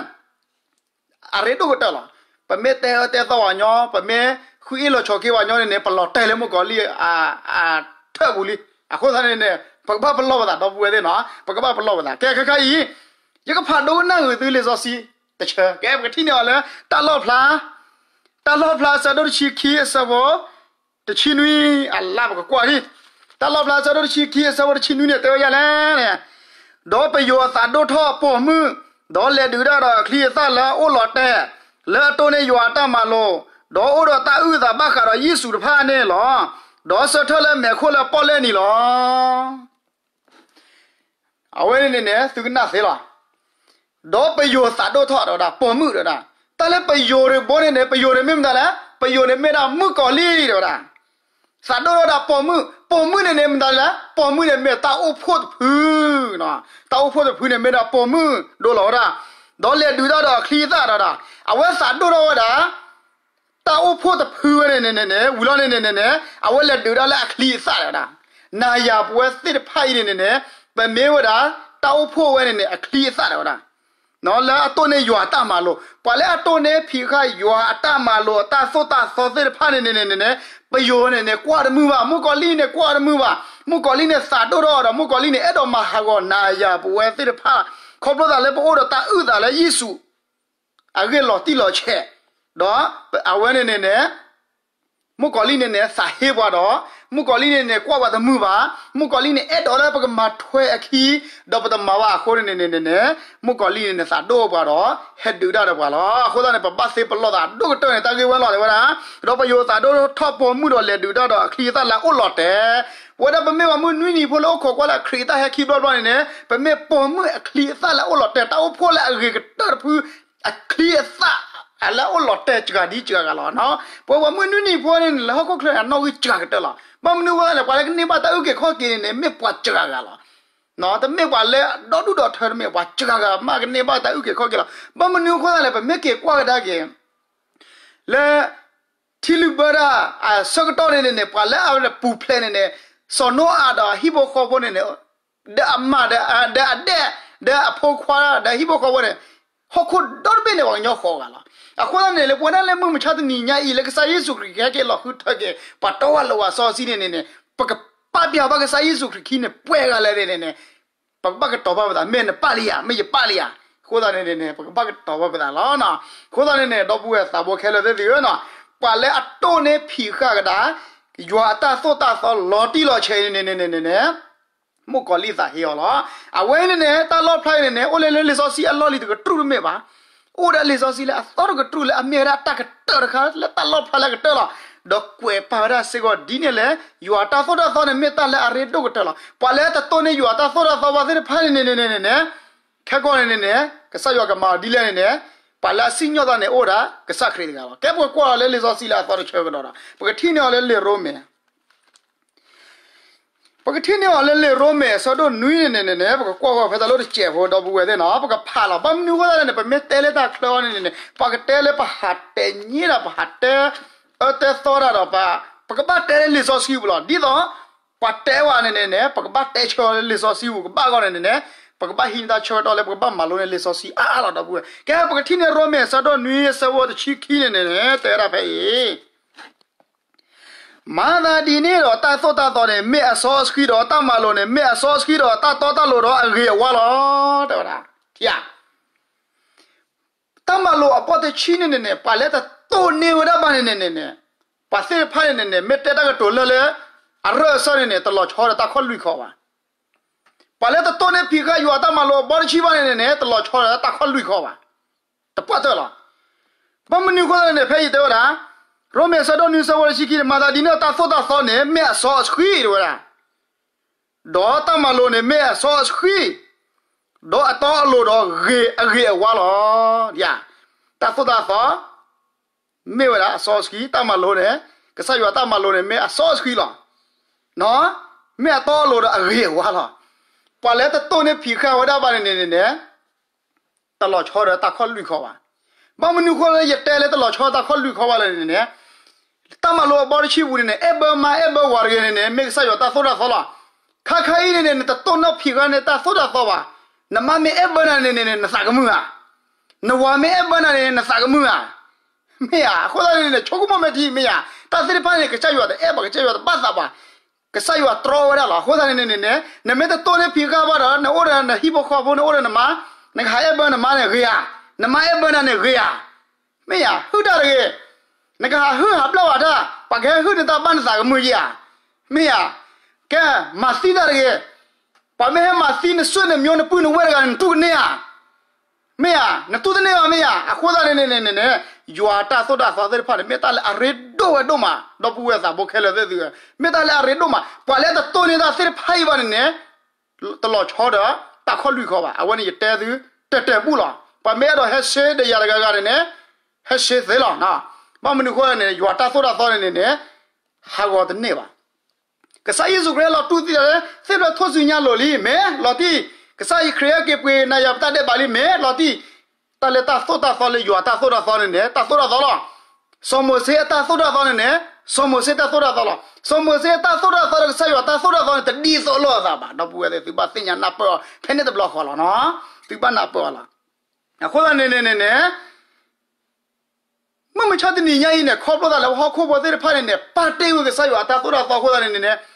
အရ့ဒိၣ်ကတၢၢ်လီၤ. ပမ့ၢ်တဲအၢတဲသီပှၤညီ, ပမ့ၢ်ဃုအ့ၣ်လိာ်ဆိးက့ပှၤညီန့ၣ်န့ၣ် ပလီၤတဲာ်လၢမုၣ်ကီၤလံၢ်အထၢၣ်ပူၤလံ. အဃိသတးန့ၣ်န့ၣ် ပကဘၣ်ပလီၢ်ပသး ဒီပုၢ်ဝဲၢ်သ့ၣ်နီၤ, ပကဘၣ်ပလီၢ်ပသး. ကဲခဲခါအံၤ ယကဖးဒိကနၣ်ဂုာ်သုလံာ်စီဆှံတဆၢ, ကဲပကထံၣ်န့ၢ်အီၤလၢ တၢ်လီၣ်ဖျါ, တၢ်လီၣ်ဖျါအဆၢဒိၣ်တဆံခံအဆၢဖိ တဆံနွံ, အလါပကကွၢ်ဒံး, တၢ်လီၣ်ဖျါအဆၢဒိၣ်တဆံခံအဆၢဖိတဆံနွံန့ၣ် တဲဝဲဒ်လဲၣ်န့ၣ်, ဒီးပယိၤသးဒိၣ်ထီၣ်ပိာ်မုၣ်, ဒီးလဲၤဒုးတၢ်ဒီးအချံအသၣ်လၢအအိၣ်လီၤတဲာ်, လၢအတိၢ်န့ၢ်ယွၤအတၢ်မၤလိာ်, ဒီးအိၣ်ဒီးတၢ်အုၣ်သးဘၣ်ဃးဒီးယ့ၣ်ၡူးတဖၣ်န့ၣ်လီၤ. ဒီးဆၢထၢၣ်လၢမဲးခိၣ်လၢပီၣ်လဲၣ်နံၤလီၤ. အဝဲန့ၣ်န့ၣ်န့ၣ် သုကနၣ်သ့လီၤ. ဒီးပယိၤသးဒိၣ်ထီၣ်ဒီးဝဲဒၣ် ပိာ်မုၣ်ဒီးဝဲဒၣ်, တၢ်လၢပယိၤတဘိန့ၣ်န့ၣ် ပယိၤန့ၣ်မ့ၢ်မတၤလဲၣ်, ပယိၤန့ၣ်မ့ၢ်ဒၣ်မုၣ်ကီၤလံၢ်ဒီးဝဲဒၣ်, သးဒိၣ်ထီၣ်ဒီးပိာ်မုၣ်, ပိာ်မုၣ်န့ၣ်န့ၣ်မတၤလဲၣ်, ပိာ်မုၣ်န့ၣ်မ့ၢ်တၢ်အိၣ်ဖှိၣ်တဖု, တၢ်အိၣ်ဖှိၣ်တဖုန့ၣ်မ့ၢ်ဒၣ်ပိာ်မုၣ်ဒိၣ်လီၤဝဲဒၣ်, ဒီးလဲၤဒုးတၢ်ဒီးအချံအသၣ်ဒီးဝဲဒၣ်, အဝဲသးဒိၣ်ထီၣ်ဝဲဒၣ် တၢ်အိၣ်ဖှိၣ်တဖုဝဲန့ၣ်န့ၣ်န့ၣ် ဝံၤလီၤန့ၣ်န့ၣ်န့ၣ် အဝဲလဲၤဒုးဒၣ်လၢအချံအသၣ်ဒီးဝဲဒၣ်, နၤယၤပဝဲသ့ၣ်တဖၣ်အံၤန့ၣ်န့ၣ်န့ၣ် ပမ့ၢ်ဝဲဒၣ် တၢ်အိၣ်ဖှိၣ်ဝဲန့ၣ်န့ၣ် အချံအသၣ်ဒီးဝဲဒၣ်, လၢအတိၢ်န့ၢ်ယွၤတၢ်မၤလိာ်, ပှၤလၢအတိၢ်န့ၢ်ဖံးဃာ်ယွၤအတၢ်မၤလိာ် အတၢ်သိၣ်တၢ်သီသ့ၣ်တဖၣ်န့ၣ်န့ၣ်န့ၣ်န့ၣ် ပယိၤန့ၣ်န့ၣ် ကွၢ်တမုာ်ဘၣ်, မုၣ်ကီၤလံၢ်န့ၣ် ကွၢ်တမုာ်ဘၣ်, မုၣ်ကီၤလံၢ်န့ၣ် သးဒိၣ်ထီၣ်ဒီး မုၣ်ကီၤလံၢ်န့ၣ် အဲၣ်ဒိးမၤဟးဂီၤနၤယၤပဝဲသ့ၣ်တဖၣ်, ခီဖျိသးလၢပအိၣ်ဒီးတၢ်အုၣ်သးလၢယ့ၣ်ၡူး အဂ့ၢ်လီၤတံၢ်လီၤဆဲး, ဒီးအဝဲန့ၣ်န့ၣ်န့ၣ် မုၣ်ကီၤလံၢ်န့ၣ်န့ၣ် သးဟ့ပှၤဒီး မုၣ်ကီၤလံၢ်န့ၣ်န့ၣ် ကွၢ်ပှၤတမုာ်ဘၣ်, မုၣ်ကီၤလံၢ်န့ၣ် အဲၣ်ဒိးလၢပကမၤထွဲအခံ, ဒီးပတမၤဘၣ်အဃိန့ၣ်န့ၣ်န့ၣ်န့ၣ် မုၣ်ကီၤလံၢ်န့ၣ်န့ၣ် သးဒိၣ်ပှၤဒီး ဟဲဒုးတၢ်ဒီးပှၤလီၤ. အဃိသတးန့ၣ် ပဘၣ်သ့ပလီၢ်သးဒိၣ်ကတၢၢ်န့ၣ် တၢ်ဂ့ၢ်ဝဲလီၤတဲဝဲဒၣ်, ဒီးပယိၤသးဒိၣ်ထီၣ်ပိာ်မုၣ်ဒီးလဲၤဒုးတၢ်ဒီးအချံအသၣ်လၢအအိၣ်လီၤတဲာ်, ပဝဲဒၣ်ပမ့ၢ်ပှၤမုၢ်နွံနံၤဖိလၢအိၣ်ခိးကွၢ်လၢအခရံာ်အတၢ်ဟဲခံဘျီတဘျီန့ၣ်န့ၣ် ပမ့ၢ်ပိာ်မုၣ်အချံအသၣ်လၢအအိၣ်လီၤတဲာ် တၢ်အိၣ်ဖှိၣ်လၢအဂ့ၤကတၢၢ်တဖု အချံအသၣ်လၢအအိၣ်လီၤတဲာ်စှၤဒ်စှၤဂၤလီၤ. ပဝဲပှၤမုၢ်နွံနံၤဖိန့ၣ်န့ၣ် လၢဟီၣ်ခိၣ်ချၢန့ၣ် အနီၣ်ဂံၢ်စှၤကတၢၢ်လီၤ. ဘၣ်မနုၤအဃိသတးလဲၣ် ပှၤလၢကန့ၢ်ဘၣ်တၢ်အုၣ်က့ၤခီၣ်က့ၤန့ၣ်န့ၣ် မ့ၢ်ပှၤစှၤဂၤလီၤ. တမ့ၢ်ပှၤလၢဒီဒူၣ်ဒီထၢတမ့ၢ် ပှၤစှၤဂၤမးကန့ၢ်ဘၣ်တၢ်အုၣ်က့ၤခီၣ်က့ၤလီၤ. ဘၣ်မနုၤအဃိသတးလဲၣ် ပမ့ၢ်က့ၤကွၢ်ကဒါက့ၤ လၢ ထံလုၢ်ဘၢတၢ်အဆၢကတီၢ်န့ၣ်န့ၣ်န့ၣ် ပှၤလၢအပူၤဖျဲးန့ၣ်န့ၣ် စီၤနိအၤဒီးအဟံၣ်ဖိဃီဖိန့ၣ်န့ၣ် ဒီးအမါဒီး ဒီးအဒဲၣ် ဒီးအဖိခွါ ဒီးအဟံၣ်ဖိဃီဖိန့ၣ် ဟီၣ်ခိၣ်ဒီတဘ့ၣ်န့ၣ် ပှၤကညီဃိးဂၤလီၤ. အဃိသတးန့ၣ် လၢပဝဲဒၣ်လၢမုၢ်မဆါတနံၤညါအံၤ လၢကစၢ်ယ့ၣ်ၡူးခရံာ်ကဟဲက့ၤလီၤဃုထၢက့ၤ ပှၤတီပှၤလိၤအစီဆှံန့ၣ်န့ၣ်န့ၣ် ပကပာ်ပျံၤဘၣ်ကစၢ်ယ့ၣ်ၡူးခရံာ်ခံန့ၣ် ပှဲၤဂၤလဲၣ်န့ၣ်န့ၣ် ပကဘၣ်ကတိၤဘၣ်ပသး မ့ၢ်နပာ်လံဧါ မ့ၢ်ယပာ်လံဧါ. အဃိသတးန့ၣ်န့ၣ်န့ၣ် ပကဘၣ်ကတီၤဘၣ်ပသးလီၤ. အဃိသတးန့ၣ်န့ၣ် ဒီပုၢ်ဝဲၢ်သးဘိခဲလၢာ်သ့ၣ်သုဧၢ, ပှၤလၢအတိၢ်န့ၢ်ဖံးဃာ်ကဒါ ယွၤအတၢ်သိၣ်တၢ်သီလီၤတံၢ်လီၤဆဲးအံၤန့ၣ်န့ၣ်န့ၣ်န့ၣ် မုၣ်ကီၤလံၢ်သးဟ့အီၤလီၤ. အဝဲအံၤန့ၣ်န့ၣ် တၢ်လီၣ်ဖျါအံၤန့ၣ်န့ၣ် အိၣ်လၢလၢလံာ်စီဆှံအလီၢ်လံၤတကတြူၢ်တမ့ၢ်ဘၣ်. အိၣ်ဒီးလံာ်စီဆှံလၢအသီတကတြူၢ်လၢအမ့ၢ်ဝဲဒၣ်တၢ်ကတၢၢ်တခါ လၢတၢ်လီၣ်ဖျါလၢအကတၢၢ်လီၤ. ဒီးကွဲးပာ်ဝဲဒၣ်စ့ၢ်ကီးဒ်န့ၣ်လဲၣ်, ယွၤတၢ်သိၣ်တၢ်သီန့ၣ် မ့ၢ်တၢ်လၢအရ့ဒိၣ်ကတၢၢ်လီၤ. ပှၤလၢတတိၢ်န့ၢ်ယွၤတၢ်သိၣ်တၢ်သီဘၣ်သ့ၣ်တဖၣ်န့ၣ်န့ၣ်န့ၣ်န့ၣ်န့ၣ် ခဲကီၢ်န့ၣ်န့ၣ်န့ၣ် ကစၢ်ယွၤကမၤအီၤဒ်လဲၣ်န့ၣ်န့ၣ် ပှၤလၢအစံၣ်ညီၣ်တၢ်န့ၣ်အိၣ်ဝဲဒၣ်ကစၢ်ခရံာ်တဂၤလီၤ. ကဲပကကွၢ်အီၤလၢလံာ်စီဆှံလၢအသီတဆၢကဒီးဒီး ပကထံၣ်န့ၢ်အီၤလၢလံာ်ရိမ့ၤ ပကထံၣ်န့ၢ်အီၤလၢလံာ်ရိမ့ၤအဆၢဒိၣ်နွံန့ၣ်န့ၣ်န့ၣ် ပကကွၢ်ဃီၤဖဲတၢ်လီၢ်တစဲးဖိ ဒီပုၢ်ဝဲၢ်သ့ၣ်နီၤ ပကဖးလီၤ. ဘၣ်မနုၤအဃိသတးန့ၣ် ပမ့ၢ်တဲလၢတၢ်ချၢအီၤန့ၣ်န့ၣ်န့ၣ် ပှၤကတဲလၢပဟးတဲညံဒၣ် ပဟးတဲအၢတဲသီတၢ်ဒီး ပကဘၣ်တဲလၢလံာ်စီဆှံပူၤလီၤ. ဒ်သိးပှၤတဲဝဲန့ၣ်န့ၣ်န့ၣ် ပကဘၣ်တဲဆၢအီၤလၢလံာ်စီဆှံပူၤ ကဘၣ်ဂီၢ်န့ၣ်န့ၣ်န့ၣ် ပကဘၣ်ဟံးန့ၢ်တၢ်ဆၢကတီၢ်လၢပကဘၣ်မၤလိန့ၢ်လံာ်စီဆှံအါအါလီၤ ဒီပုၢ်ဝဲၢ်. ကဲ ပကထံၣ်န့ၢ်ရိမ့ၤအဆၢဒိၣ်နွံအဆၢဖိတဆံခံန့ၣ်န့ၣ်န့ၣ် တဲဝဲဒၣ်ဖဲအံၤ မၤသးဒ်န့ၣ်ဒီးတၢ်သိၣ်တၢ်သီန့ၣ် မ့ၢ်အစီအဆှံဒီးတၢ်မၤလိာ်န့ၣ် မ့ၢ်အစီအဆှံဒီးတၢ်တီတၢ်လိၤဒီးအဂ့ၤအဝါလီၤ. တဲဝဲဒၣ် ထံဧါ တၢ်မၤလိာ်အဘီတဆံန့ၣ်န့ၣ်န့ၣ် ပှၤလၢတတိၢ်န့ၢ်ဝဲဒၣ်ဘၣ်န့ၣ်န့ၣ်န့ၣ် ပှၤသ့ၣ်တဖၣ်န့ၣ်န့ၣ်န့ၣ် မ့ၢ်တဲတၢ်ကတိၤလၢလၢ အရၢၢ်အစၢၢ်န့ၣ်န့ၣ် တလီၤဆီဒီးတၢ်ခီၣ်လွံၢ်ခီဘၣ်. ပှၤလၢတတိၢ်န့ၢ်ဖံးဃာ်ယွၤတၢ်မၤလိာ်အဘီတဆံဘၣ်န့ၣ်န့ၣ်န့ၣ် တလီၤဆီဒီးတၢ်ခီၣ်လွံၢ်ခီဘၣ်. တပှၢ်တၢၢ်လီၤ. ဘၣ်မနုၤအဃိသတးန့ၣ် ဖဲအံၤတဲဝဲဒၣ် ရိမ့ၤအဆၢဒိၣ်နွံဆၢဖိတဆံခံန့ၣ် မၤသးဒ်န့ၣ်ဒီးတၢ်သိၣ်တၢ်သီန့ၣ် မ့ၢ်အစီအဆှံတဲဝဲဒၣ် ဒီးတၢ်မၤလိာ်န့ၣ်မ့ၢ်အစီအဆှံ, ဒီးအတီအလိၤဒီးဂ့ၤအဂ့ၤအဝါလီၤ. တၢ်သိၣ်တၢ်သီ မ့ၢ်ဝဲဒၣ်အစီအဆှံ, တၢ်မၤလိာ်န့ၣ်, ကစၢ်ယွၤတၢ်မၤလိာ်န့ၣ် မ့ၢ်အစီအဆှံလီၤ. မ့ၢ်အတီအလိၤဒီးအဂ့ၤအဝါလီၤ. ပှၤလၢတတိၢ်န့ၢ်ဖံးဃာ်ဝဲဒၣ်ဘၣ်န့ၣ်န့ၣ်န့ၣ် တလီၤဆီဒီးတၢ်ခီၣ်လွံၢ်ခီဘၣ်. ဘၣ်မနုၤအဃိလၢယတဲလၢတလီၤဆီတၢ်ခီၣ်လွံၢ်ခီဘၣ်လဲၣ်န့ၣ်န့ၣ်, တၢ်မၤလိာ်အဘီတဆံပူၤန့ၣ်န့ၣ် အဲၣ်ဘၢမါအဲၣ်ဘၢဝၤတဂ့ၤန့ၣ်န့ၣ် မ့ၢ်ကစၢ်ယွၤတၢ်သိၣ်တၢ်သီလီၤ. ခါခါအံၤန့ၣ်န့ၣ် နတတိၢ်နီၣ်ဖံးဃာ်န့ၢ်တၢ်သိၣ်တၢ်သီဘၣ်. နမါမ့ၢ်အဲၣ်ဘၢနၤန့ၣ်န့ၣ် နသးကမုာ်ဧါ. နဝၤမ့ၢ်အဲၣ်ဘၢနၤန့ၣ် နသးကမုာ်ဧါ. မ့ၢ်ဧါ, အဃိသတးန့ၣ်န့ၣ် ဆိကမိၣ်မ့ၢ်ထံမ့ၢ်ဧါ, တၢ်သ့ၣ်တဖၣ်န့ၣ် ကစၢ်ယွၤတအဲၣ်ဘၣ်, ကစၢ်ယွၤတဘၣ်သးဘၣ်. ကစၢ်ယွၤတြီဝဲဒၣ်လီၤ. အဃိသတးန့ၣ်န့ၣ်န့ၣ် နမ့ၢ်တတိၢ်န့ၢ်ဖံးဃာ်ဘၣ်ဒီး နအိၣ်ဒီးနဟံၣ်ဖိဃီဖိ နအိၣ်ဒီးနမါ, နကဟးအဲၣ်ဘၢနမါန့ၣ်ဂ့ၤဧါ, နမါအဲၣ်ဘၢနၤန့ၣ်ဂ့ၤဧါ. မ့ၢ်ဧါ, ဟုၣ်တၢ်တဂ့ၤ. နကဟးဟုၣ်ဟးဘျၣ်ဝဲတၢ်, ပှၤကဟဲဟုၣ်နတၢ်ဘၣ်နသးကမုာ်ဧါ. မ့ၢ်ဧါ, ကဲ, မၤသံတၢ်တဂ့ၤ. ပှၤမ့ၢ်ဟဲမၤသံနစွဲၣ်နမျိုးနပုၢ်နဝဲၢ်တဂၤန့ၣ် နတူၢ်ကန့ၢ်ဧါ. မ့ၢ်ဧါ, နတူၢ်တန့ၢ်ဘၣ်မ့ၢ်ဧါ. အဃိသတးန့ၣ်န့ၣ်န့ၣ်န့ၣ် ယွၤတၢ်သိၣ်တၢ်သီသ့ၣ်တဖၣ်န့ၣ် မ့ၢ်တၢ်လၢအရ့ဒိၣ်ဝဲဒိၣ်မး, ဒီပုၢ်ဝဲၢ်သးဘိခဲလၢာ်သ့ၣ်သုဧၢ, မ့ၢ်တၢ်လၢအရ့ဒိၣ်မး. ပှၤလၢတတိၢ်န့ၢ်တၢ်သ့ၣ်တဖၣ်အံၤဘၣ်န့ၣ်န့ၣ် တလီၤဆီဒီးတၢ်ခီၣ်လွံၢ်ခီဘၣ်. အဝဲန့ၣ်ယတဲသု တဲာ်တဲာ်ဘူၣ်လီၤ. ပှၤမ့ၢ်အဲၣ်ဒိးဟဲရှဲဒီးယၤတဂၤဂၤန့ၣ်န့ၣ် ဟဲရှဲသ့လီၤ. ဘၣ်မနုၤအဃိန့ၣ် ယွၤတၢ်သိၣ်တၢ်သီန့ၣ်န့ၣ်န့ၣ် ဟးဂီၤတန့ၢ်ဘၣ်. ကစၢ်ယ့ၣ်ၡူးခရံာ်လီၤတူၢ်သံလီၤလၢ သ့ၣ်ဖျၢၣ်ထူၣ်စုညါလိၤလံ မ့ၢ်လီၤတံၢ်, ကစၢ်ယ့ၣ်ၡူးခရံာ်ဟဲက့ၤပှ့ၤနၤယၤပတၢ်ဒဲးဘးလံ မ့ၢ်လီၤတံၢ်, တၢ်လၢတၢ်သိၣ်တၢ်သီလၢယွၤတၢ်သိၣ်တၢ်သီန့ၣ်န့ၣ် တၢ်သိၣ်တၢ်သီလီၤ. စီၤမိၤၡ့အတၢ်သိၣ်တၢ်သီန့ၣ်န့ၣ် စီၤမိၤၡ့တၢ်သိၣ်တၢ်သီလီၤ. စီၤမိၤၡ့အတၢ်သိၣ်တၢ်သီဒီးကစၢ်ယွၤတၢ်သိၣ်တၢ်သီန့ၣ် တဒ်သိးလိာ်အသးဘၣ်. ဒီပုၢ်ဝဲၢ်သ့ၣ် သုဘၣ်သ့ၣ်ညါနၢ်ပၢၢ်အီၤ ဖဲန့ၣ်တဘျီဃီလီၤနီၤ. သုဘၣ်နၢ်ပၢၢ်အီၤလီၤ. အဃိသတးန့ၣ်န့ၣ်န့ၣ်န့ၣ် မုၢ်မဆါတနံၤညါအံၤန့ၣ် ခီဖျိသးလၢပှၤဟီၣ်ခိၣ်ဖိသ့ၣ်တဖၣ်န့ၣ်န့ၣ် ပာ်တ့ၢ်ကွံာ်ကစၢ်ယွၤအတၢ်သိၣ်တၢ်သီအဃိသတးန့ၣ်န့ၣ်န့ၣ်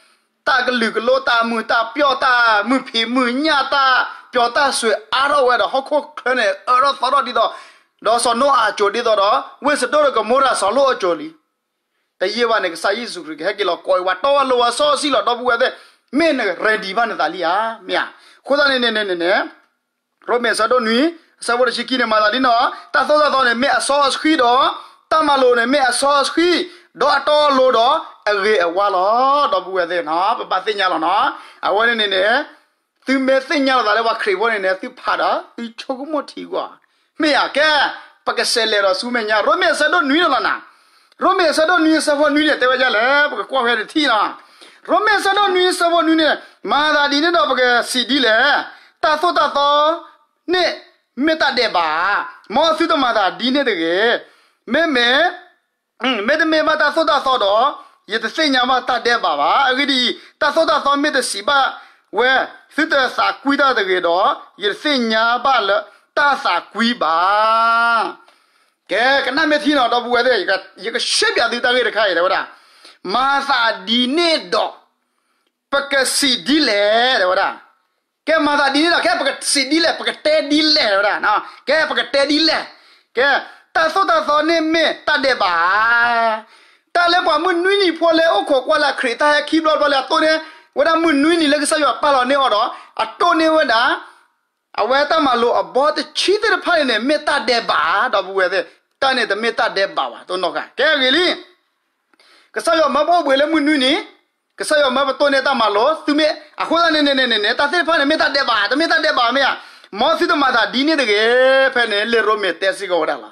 တၢ်ကလုာ်ကလိ တၢ်မုာ်တၢ်ပျီၣ် တၢ်မုာ်ဖံးမုာ်ညၣ် တၢ်ပျီတၢ်စွဲအါထီၣ်ဝဲဒီး ဟီၣ်ခိၣ်ချၢန့ၣ် အၢထီၣ်သီထီၣ်ဒ်သိး ဒီးစီၤနိအၤအစိၤဒ်သိးဒီး ဝ့ၢ်စဒိၣ်ဒီးကမိရၤစီၤလီၣ်အစိၤလံ. တယံာ်ဘၣ်န့ၣ် ကစၢ်ယ့ၣ်ၡူးခရံာ်ကဟဲက့ၤလီၤကိးဝဲ တၢ်ဝဲလိာ်ဝဲစီဆှံလီၤ ဒီပုၢ်ဝဲၢ်သ့ၣ်, မ့ၢ်န ready ဘၣ်နသးလံဧါ, မ့ၢ်ဧါ. အဃိသတးန့ၣ်န့ၣ်န့ၣ်န့ၣ် ရိမ့ၤအဆၢဒိၣ်နွံ အဆၢဖိတဆံခံန့ၣ် မၤသးဒ်န့ၣ်, တၢ်သိၣ်တၢ်သီန့ၣ် မ့ၢ်အစီအဆှံဒီး တၢ်မၤလိာ်န့ၣ် မ့ၢ်အစီအဆှံ ဒီးအတီအလိၤဒီးအဂ့ၤအဝါလီၤ. ဒီပုၢ်ဝဲၢ်သ့ၣ်နီၤ ပဘၣ်သ့ၣ်ညါလီၤနီၤ. အဝဲန့ၣ်န့ၣ်န့ၣ် သုမ့ၢ်သ့ၣ်ညါလီၤသးလၢပှၤခရံာ်ဖိန့ၣ်န့ၣ် သုဖးဒီး သုဆိကမိၣ်ထံကွၢ်, မ့ၢ်ဧါ. ကဲ ပကစးလဲၤဒီးဆူမဲာ်ညါ ရိမ့ၤအဆၢဒိၣ်နွံန့ၣ်လီၤနၤ. ရိမ့ၤအဆၢဒိၣ်နွံအဆၢဖိနွံန့ၣ် တဲဝဲဒ်လဲၣ်, ပကကွၢ်ဖဲတထံၣ်နီၤ. ရိမ့ၤအဆၢဒိၣ်နွံအဆၢဖိနွံန့ၣ် မၤသးဒ်န့ၣ်ဒီး ပကစံးဒ်လဲၣ်, တၢ်သိၣ်တၢ်သီန့ၣ် မ့ၢ်တၢ်ဒဲးဘးဧါ, မ်သုတမၤသးဒ်န့ၣ်တဂ့ၤ. မ့မ့ၢ် မ့တမ့ၢ်ဘၣ်တၢ်သိၣ်တၢ်သီဒီး ယတသ့ၣ်ညါဘၣ်တၢ်ဒဲးဘးဘၣ်. အဂ့ၢ်ဒ်အံၤ, တၢ်သိၣ်တၢ်သီမ့ၢ်တစံးဘၣ်ဝဲ သုတသးကွံတၢ်တဂ့ၤဒီး ယတသ့ၣ်ညါဘၣ်လၢတၢ်သးကွံဘၣ်. ကဲ ကနၣ်မ့ၢ်ထံနီၤ ဒီပုၢ်ဝဲၢ်သ့ၣ်, ယကရှဲပၠးသုတၢ်ဂ့ၢ်တခါအံၤ တဲဝဲဒၣ်, မၤသးဒ်န့ၣ်ဒီး ပကစံးဒ်လဲၣ် တဲဝဲဒၣ်. ကဲမၤသးဒ်န့ၣ်ဒီး ကဲပကစံးဒ်လဲၣ် ပကတဲဒ်လဲၣ်ဝဲဒၣ်, ကဲပကတဲဒ်လဲၣ်, ကဲ တၢ်သိၣ်တၢ်သီန့ၣ်မ့ၢ်တၢ်ဒဲးဘးဧါ, တၢ်လၢပှၤမုၢ်နွံနံၤဖိလၢအိၣ်ခိးကွၢ်လၢအခရံာ်တၢ်ဟဲခံဘျီတဘျီလၢအတိၢ်န့ၢ်ဝဲဒၣ်မုၢ်နွံနံၤလၢကစၢ်ယွၤပာ်လီၤန့ၢ်အီၤဒီး အတိၢ်န့ၢ်ဝဲဒၣ် အဝဲတၢ်မၤလိာ်အဘီတဆံသ့ၣ်တဖၣ်န့ၣ်န့ၣ် မ့ၢ်တၢ်ဒဲးဘးဧါ ဒီပုၢ်ဝဲၢ်သ့ၣ်, တၢ်န့ၣ်တမ့ၢ်တၢ်ဒဲးဘးဘၣ် တိၢ်နီၣ်ဃာ် ကဲအဂ့ၢ်လံ ကစၢ်ယွၤမၢပအိၣ်ဘှံးလၢမုၢ်နွံနံၤ, ကစၢ်ယွၤမၢပတိၢ်န့ၢ်တၢ်မၤလိာ် သုမ့ၢ် အဃိသတးန့ၣ်န့ၣ်န့ၣ်န့ၣ် တၢ်သ့ၣ်တဖၣ်န့ၣ် မ့ၢ်တၢ်ဒဲးဘး တမ့ၢ်တၢ်ဒဲးဘးမ့ၢ်ဧါ, မ်သုတမၤသးဒ်န့ၣ်တဂ့ၤ, ဖဲန့ၣ်လံာ်ရိမ့ၤတဲစ့ၢ်ကီးဝဲဒၣ်လီၤ.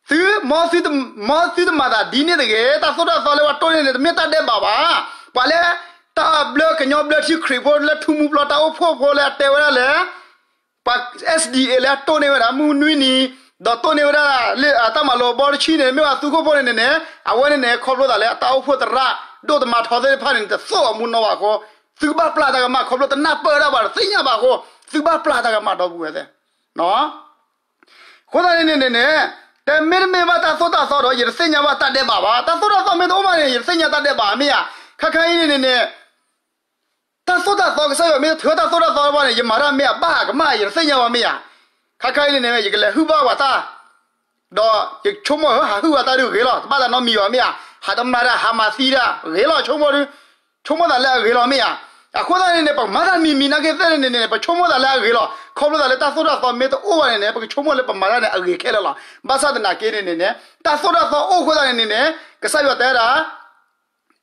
သု မ်သု မ်သုတမၤသးဒ်န့ၣ်တဂ့ၤ, တၢ်သိၣ်တၢ်သီလၢပှၤတိၢ်န့ၢ်န့ၣ် တမ့ၢ်တၢ်ဒဲးဘးဘၣ်. ပှၤလၢ တၢ်ဘျၢကညီဘျၢထံခရံာ်ဖိလၢထူမူပျီတၢ်အိၣ်ဖှိၣ်ဖိလၢအတဲဝဲဒၣ်လၢ ပှၤ S D A လၢအတိၢ်န့ၢ်ဝဲဒၣ် မုၢ်နွံနံၤ, ဒီးတိၢ်န့ၢ်ဝဲဒၣ်လၢတၢ်မၤလိာ်အဘီတဆံန့ၣ် မ့ၢ်ပှၤသုးခိၣ်ဖိန့ၣ်န့ၣ်န့ၣ် အဝဲန့ၣ်န့ၣ် ခီဖျိသးလၢအတၢ်အိၣ်ဖှိၣ်သရၣ် ဒိၣ်တမၤထီသ့ၣ်တဖၣ်န့ၣ် တသိၣ်အမူနီၢ်ဘၣ်အဃိ သုကဘၣ်ပျၢ်တၢ်ကမၣ် ခီဖျိတနၢ်ပၢၢ်ဒၣ်ဘၣ်ဒီး သ့ၣ်ညါဘၣ်အဃိ သုကဘၣ်ပျၢ်တၢ်ကမၣ် ဒီပုၢ်ဝဲၢ်သ့ၣ် အဃိသတးန့ၣ်န့ၣ်န့ၣ် တမ့တမ့ၢ်ဘၣ်တၢ်သိၣ်တၢ်သီဒီး ယတသ့ၣ်ညါဘၣ်တၢ်ဒဲးဘးဘၣ်. တၢ်သိၣ်တၢ်သီမ့ၢ်တအိၣ်ဘၣ်န့ၣ် ယတသ့ၣ်ညါတၢ်ဒဲးဘးမ့ၢ်ဧါ. ခါခါအံၤန့ၣ်န့ၣ်န့ၣ် တၢ်သိၣ်တၢ်သီ ကစၢ်ယွၤမ့ၢ်တထုးတၢ်သိၣ်တၢ်သီဘၣ်န့ၣ် ယမၤတၢ်မ့ၢ်အဘၣ်အကမၣ် ယတသ့ၣ်ညါဘၣ်မ့ၢ်ဧါ. ခါခါအံၤန့ၣ်န့ၣ် ယကလဲၤဟုၣ်ဘၣ်ဝဲတၢ် ဒီးယဆိကမိၣ်ဧၢ ဟးဟုၣ်ဝဲတၢ်ဒုးဂ့ၤလီၤ တဘၣ်သးနီတမံၤဘၣ်မ့ၢ်ဧါ. ဟးတမၤတၢ် ဟးမၤသံတၢ်ဂ့ၤလီၤ ဆိကမိၣ်ဒုး ဆိကမိၣ်သးလၢအဂ့ၤလီၤမ့ၢ်ဧါ. အဃိသတးန့ၣ်န့ၣ် ပကမၤတၢ်မံၤမံၤနာ်က့သ့ၣ်န့ၣ်န့ၣ် ပဆိကမိၣ်သးလၢအဂ့ၤလီၤ. ခီဖျိသးလၢတၢ်သိၣ်တၢ်သီမ့ၢ်တအိၣ်ဘၣ်န့ၣ်န့ၣ် ပကဆိကမိၣ်လၢပမၤတၢ်န့ၣ်အဂ့ၤခဲလၢာ်လီၤ. ဘၣ်ဆၣ်သနာ်က့န့ၣ်န့ၣ်န့ၣ် တၢ်သိၣ်တၢ်သီအိၣ်အဃိသတးန့ၣ်န့ၣ်န့ၣ် ကစၢ်ယွၤတဲဒၣ်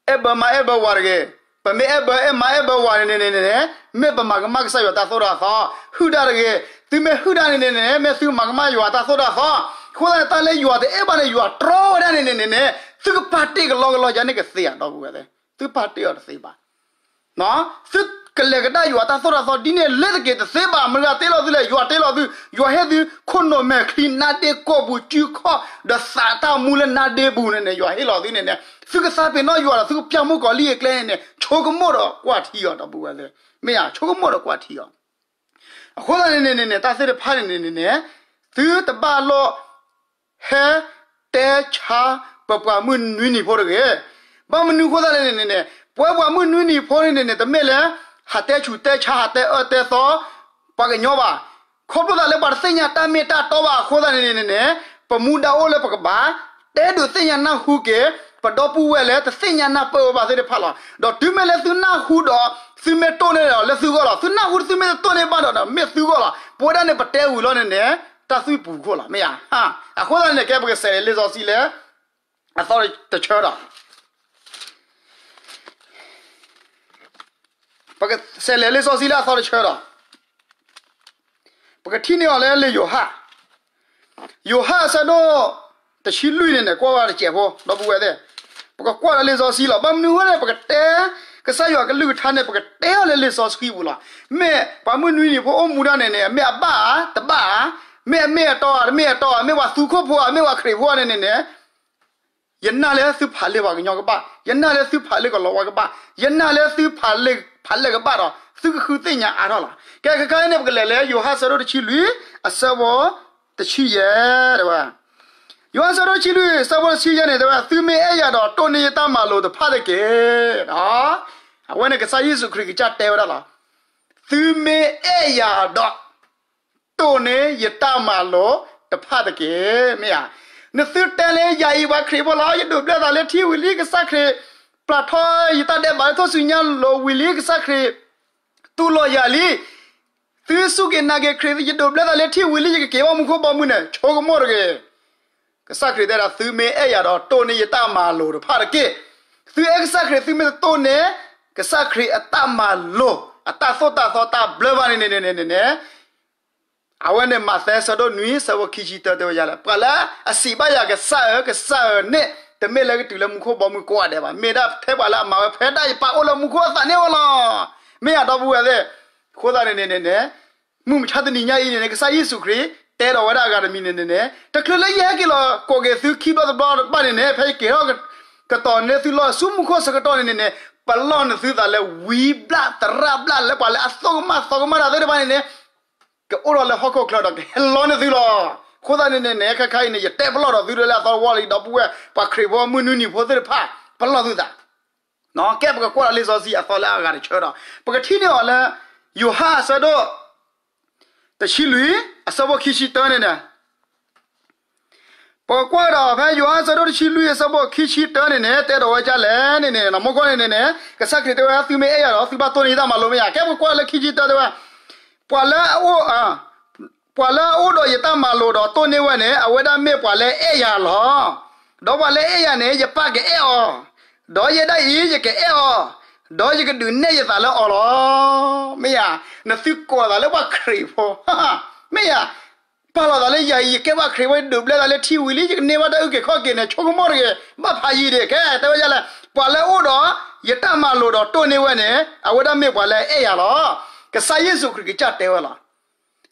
အဲၣ်ဘၢမါအဲၣ်ဘၢဝၤတဂ့ၤ. ပမ့ၢ်အဲၣ်ဘၢအဲၣ်မါအဲၣ်ဘၢဝၤန့ၣ်န့ၣ်န့ၣ်န့ၣ် မ့ၢ်ပမၤကမၣ်ကစၢ်ယွၤတၢ်သိၣ်တၢ်သီ ဟုၣ်တၢ်တဂ့ၤ. သုမ့ၢ်ဟုၣ်တၢ်န့ၣ်န့ၣ်န့ၣ် မ့ၢ်သုမၤကမၣ်ယွၤတၢ်သိၣ်တၢ်သီ. အဃိသတးန့ၣ် တၢ်လၢယွၤတအဲၣ်ဘၣ်န့ၣ် ယွၤတြီဝဲဒၣ်န့ၣ်န့ၣ်န့ၣ်န့ၣ် သုကပာ်တ့ၢ်ကလီကလီယါန့ၣ်ကသ့ဧါ ဒီပုၢ်ဝဲၢ်သ့ၣ်, သုပာ်တ့ၢ်အီၤတသ့ဘၣ်. သုကလဲၤကဒါယွၤတၢ်သိၣ်တၢ်သီဒ်န့ၣ်လၢတက့ၢ်တသ့ဘၣ်. မတၤတ့လီၤသုလဲၣ်, ယွၤတ့လီၤသု, ယွၤဟ့ၣ်သု ခိၣ်နူာ်မဲာ်ချံနါဒ့ကိာ်ပူၤ စုခီၣ် ဒီးသးတၢ်မူလၢနါဒ့ပူၤန့ၣ်န့ၣ် ယွၤဟ့ၣ်လီၤသုန့ၣ်န့ၣ် သုကသးပ့ၤနီၣ်ယွၤဒီး သုကပျၢ်မုၣ်ကီၤလံၢ်အကျဲန့ၣ်န့ၣ် ဆိကမိၣ်ဒီးကွၢ်ထံအီၤ ဒီပုၢ်ဝဲၢ်သ့ၣ်, မ့ၢ်ဧါ, ဆိကမိၣ်ဒီးကွၢ်ထံအီၤ. အဃိသတးန့ၣ်န့ၣ်န့ၣ် တၢ်သ့ၣ်တဖၣ်န့ၣ်န့ၣ်န့ၣ် သုတဘၣ်လိၣ် ဟဲတဲဆါ ပပှၤမုၢ်နွံနံၤဖိတဂ့ၤ. ဘၣ်မနုၤအဃိသတးလဲၣ်န့ၣ်န့ၣ် ပဝဲပှၤမုၢ်နွံနံၤဖိန့ၣ်န့ၣ်န့ၣ် တမ့ၢ်လၢ ဟးတဲဆူးတဲဆါ ဟးတဲအၢတဲသီ ပှၤကညီဘၣ်. ခီဖျိသးလၢပှၤတသ့ၣ်ညါတၢ်မ့ၢ်တၢ်တီဘၣ်အဃိသတးန့ၣ်န့ၣ်န့ၣ် ပမူဒါအိၣ်လၢပကဘၣ် တဲဒုးသ့ၣ်ညါနၢ်ဟူက့ၤ ပဒီပုၢ်ဝဲၢ်လၢတသ့ၣ်ညါနၢ်ပၢၢ်ဝဲဘၣ်သ့ၣ်တဖၣ်လီၤ. ဒီးတုၤမ့ၢ်လၢသုနၢ်ဟူဒီး သုမ့ၢ်တိၢ်န့ၢ်ဒီးလၢသုဂီၢ်လီၤ. သုနၢ်ဟူသုမ့ၢ်တတိၢ်န့ၢ်ဘၣ်ဒီး မ့ၢ်သုဂီၢ်လီၤ. ပဝဲဒၣ်န့ၣ် ပတဲဝံၤလီၤန့ၣ်န့ၣ် တၢ်သွံၣ်ပူၤခိၣ်လီၤ မ့ၢ်ဧါ. အဃိသတးန့ၣ် ကဲပကဆဲးလဲၤလံာ်စီဆှံလၢ အသီတဆၢဒီး ပကဆဲးလဲၤလံာ်စီဆှံလၢအသီတဆၢဒီး ပကထံၣ်န့ၢ်အီၤလၢလံာ်ယိၤဟၣ်, ယိၤဟၣ်အဆၢဒိၣ်တဆံလွံၢ်န့ၣ်န့ၣ် ကွၢ်ဝဲတစဲးဖိ ဒီပုၢ်ဝဲၢ်သ့ၣ်, ပကကွၢ်ဒီးလံာ်စီဆှံလီၤ. ဘၣ်မနုၤအဃိန့ၣ် ပကတဲ ကစၢ်ယွၤကလုၢ်ကထါန့ၣ် ပကတဲအီၤလၢလံာ်စီဆှံပူၤလီၤ. မ့ၢ်ပှၤမုၢ်နွံနံၤဖိအိၣ်မူဒၣ်န့ၣ်န့ၣ် မ့ၢ်အဘၣ်ဧါ, တဘၣ်ဧါ, မ့ၢ်အမ့ၢ်အတီဧါ, တမ့ၢ်အတီဧါ, မ့ၢ်ပှၤသူခိၣ်ဖိဧါ, မ့ၢ်ပှၤခရံာ်ဖိဧါန့ၣ်န့ၣ်န့ၣ် ယနာ်လၢသုဖးလံာ်ပှၤကညီကဘၣ်, ယနာ်လၢသုဖးလံာ်ကလၤဝါကဘၣ်, ယနာ်လၢသုဖးလံာ်ဖးလဲၢ်ကဘၣ်ဒီး သုကဃုသ့ၣ်ညါအါထီၣ်လီၤ. ကဲ ခဲခါအံၤန့ၣ် ပကလဲၤလၢယိၤဟၣ်ဆၢဒိၣ်တဆံလွံၢ် အဆၢဖိတဆံယဲၢ် တဲဝဲ, ယိၤဟၣ်ဆၢဒိၣ်တဆံလွံၢ် အဆၢဖိတဆံယဲၢ်န့ၣ် တဲဝဲ သုမ့ၢ်အဲၣ်ယၤဒီး တိၢ်န့ၢ်ယတၢ်မၤလိာ်တဖၣ်တက့ၢ်. အဝဲန့ၣ်ကစၢ်ယ့ၣ်ၡူးခရံာ်ကစၢ်တဲဝဲဒၣ်လီၤ. သုမ့ၢ်အဲၣ်ယၤဒီး တိၢ်န့ၢ်ယတၢ်မၤလိာ်တဖၣ်တက့ၢ်. မ့ၢ်ဧါ, နသုတဲလၢယၤအံၤပှၤခရံာ်ဖိလီၤ, ယဒိးဘျၢသးလၢထံဝံၤလံ ကစၢ်ခရံာ် ပျၢ်ထီၣ်ယတၢ်ဒဲးဘးလၢထူၣ်စုညါလိၤဝံၤလံ ကစၢ်ခရံာ် တူၢ်လိာ်ယၤလံ. သုစူၢ်က့ၤနာ်က့ၤခရံာ် ယဒိးဘျၢသးလၢထံဝံၤလံ ယကက့ၤဘၣ်မူခိၣ်ဘီမုၢ်န့ၣ် ဆိကမိၣ်တဂ့ၤ. ကစၢ်ခရံာ်တဲဒၣ် သုမ့ၢ်အဲၣ်ယၤဒီး တိၢ်န့ၢ်ယတၢ်မၤလိာ်တဖၣ်တက့ၢ်. သုအဲၣ်ကစၢ်ခရံာ် သုမ့ၢ်တတိၢ်န့ၢ် ကစၢ်ခရံာ်အတၢ်မၤလိာ် အတၢ်သိၣ်တၢ်သီတၢ်ဘျၢဘၣ်န့ၣ်န့ၣ်န့ၣ်န့ၣ် အဝဲန့ၣ်မးသဲဆၢဒိၣ်နွံ ဆၢဖိခံဆံတၢတဲဝဲဒ်လဲၣ်, ပှၤလၢအစံးဘၣ်ယၤ ကစၢ်ဧၢ ကစၢ်ဧၢန့ၣ် တမ့ၢ်လၢကတုၤလၢမူခိၣ်ဘီမုၢ်ကိးဂၤဒဲးဘၣ်, မ့ၢ်ဒၣ်ထဲပှၤလၢအမၤဝဲဖဲဒၣ်ယပၢ်အိၣ်လၢမူခိၣ်အသးန့ၣ်ဧိၤလီၤ. မ့ၢ်ဧါဒီပုၢ်ဝဲၢ်သ့ၣ်, အဃိသတးန့ၣ်န့ၣ်န့ၣ် မုၢ်မဆါတနံၤညါအံၤန့ၣ်န့ၣ် ကစၢ်ယ့ၣ်ၡူးခရံာ် တဲဒီးဝဲဒၣ်အဂၤတမံၤန့ၣ်န့ၣ်န့ၣ် တချုးလၢယဟဲက့ၤလီၤကိးက့ၤသုခံဘျီတဘျီဘၣ်န့ၣ်န့ၣ် ဖဲယက့ၤထီၣ်ကတီၢ်န့ၣ် သုလီၤဆူမူခိၣ်ဆၢကတီၢ်န့ၣ်န့ၣ်န့ၣ် ပလီၢ်န့ၢ်သုသးလၢဝံဘျၣ်သရၣ်ဘျၣ်လၢပှၤလၢအသိၣ်ကမၣ်သီကမၣ်တၢ်သ့ၣ်တဖၣ်န့ၣ်န့ၣ် ကအိၣ်ထီၣ်လၢဟီၣ်ခိၣ်ချၢဒီးကဟဲလီန့ၢ်သုလီၤ. အဃိသတးန့ၣ်န့ၣ်န့ၣ် ခဲခါအံၤန့ၣ် ယတဲပလီၢ်ဒီးသုလၢအသီတဝီလံ ဒီပုၢ်ဝဲၢ် ပှၤခရံာ်ဖိမုၢ်နွံနံၤဖိသ့ၣ်တဖၣ် ပလီၢ်သုသး ကဲပကကွၢ်ဒီးလံာ်စီဆှံအသီလၢအဂၤတဆၢဒီး ပကထံၣ်န့ၢ်အီၤလၢ ယိၤဟၣ်အဆၢဒိၣ် တဆံလွံၢ် အဆၢဖိခံဆံတၢန့ၣ်န့ၣ် ပကကွၢ်ဒီးဖဲယိၤဟၣ်အဆၢဒိၣ်တဆံလွံၢ် အဆၢဖိခံဆံတၢန့ၣ်န့ၣ် တဲဒီးဝဲဒ်လဲၣ်န့ၣ်န့ၣ် မူခိၣ်န့ၣ်န့ၣ်န့ၣ် ကစၢ်ခရံာ်တဲဝဲ သုမ့ၢ်အဲၣ်ယၤဒီး သုဘၣ်တိၢ်န့ၢ်ယတၢ်မၤလိာ်မ့ၢ်ဧါ. ကဲပကကွၢ်လၢခံဆံတၢတဲဝဲ ပှၤလၢအအိၣ် ပှၤလၢအအိၣ်ဒီးယတၢ်မၤလိာ်ဒီးတိၢ်န့ၢ်ဝဲန့ၣ် အဝဲဒၣ်မ့ၢ်ပှၤလၢအအဲၣ်ယၤလီၤ. ဒီးပှၤလၢအအဲၣ်ယၤန့ၣ် ယပၢ်ကအဲၣ်အီၤ, ဒီးယဲဒၣ်အံၤယကအဲၣ်အီၤ, ဒီးယကဒုးနဲၣ်ယသးလၢအီၤလီၤ. မ့ၢ်ဧါ, နသုကိးသးလၢပှၤခရံာ်ဖိ, မ့ၢ်ဧါ, ပာ်လီၤသးလၢယၤအံၤ ယကဲပှၤခရံာ်ဖိ ဒုးဘျၢသးလၢထံဝံၤလံ ယကန့ၢ်ဘၣ်တၢ်အုၣ်က့ၤခီၣ်က့ၤန့ၣ် ဆိကမိၣ်တဂ့ၤ, ဘၣ်ဖးယံၤဒံး ကဲတဲဝဲဒ်လဲၣ်, ပှၤလၢအအိၣ်ဒီးယတၢ်မၤလိာ်ဒီးတိၢ်န့ၢ်ဝဲန့ၣ် အဝဲဒၣ်မ့ၢ်ပှၤလၢအအဲၣ်ယၤလီၤ. ကစၢ်ယ့ၣ်ၡူးခရံာ်ကစၢ်တဲဝဲလီၤ.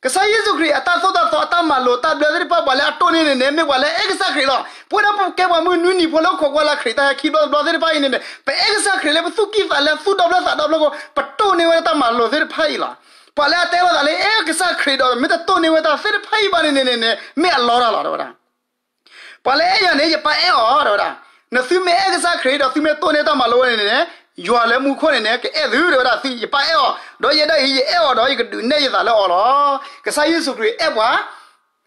ကစၢ်ယ့ၣ်ၡူးခရံာ်အတၢ်သိၣ်တၢ်သီ အတၢ်မၤလိာ်တၢ်ဘျၢသ့ၣ်တဖၣ် ပှၤလၢအတိၢ်န့ၢ်န့ၣ်န့ၣ် မ့ၢ်ပှၤလၢအအဲၣ်ကစၢ်ခရံာ်လီၤ. ပဝဲဒၣ်ပကဲပှၤမုၢ်နွံနံၤဖိလၢခိးကွၢ်လၢခရံာ်တၢ်ဟဲခံဘျီတဘျီသ့ၣ်တဖၣ်အံၤန့ၣ်န့ၣ် ပအဲၣ်ကစၢ်ခရံာ်လၢပသူၣ်ကံၢ်သးလဲ သူၣ်ဒီဖျၢၣ်သးဒီဖျၢၣ်အဃိ ပတိၢ်န့ၢ်ဝဲတၢ်မၤလိာ်သ့ၣ်တဖၣ်အံၤလီၤ. ပှၤလၢအတဲဝဲသးလၢအဲၣ်ကစၢ်ခရံာ်ဒီး မ့ၢ်တတိၢ်န့ၢ်ဝဲတၢ်သ့ၣ်တဖၣ်အံၤဘၣ်န့ၣ်န့ၣ်န့ၣ် မ့ၢ်အလီတၢ်လီၤ တဲဝဲဒၣ် ပှၤလၢအအဲၣ်ယၤန့ၣ် ယပၢ်အဲၣ်အီၤ တဲဝဲဒၣ်. နသုမ့ၢ်အဲၣ်ကစၢ်ခရံာ်ဒီးသုမ့ၢ်တိၢ်န့ၢ်တၢ်မၤလိာ်ဝဲန့ၣ်န့ၣ် ယွၤလၢမူခိၣ်န့ၣ်န့ၣ် ကအဲၣ်သု တဲဝဲဒၣ်. ယပၢ်အဲၣ်အီၤ ဒီးယဲဒၣ်အံၤ ယအဲၣ်အီၤဒီးယကဒုးနဲၣ်ယသးလၢအီၤလီၤ. ကစၢ်ယ့ၣ်ၡူးခရံာ်အဲၣ်ပှၤ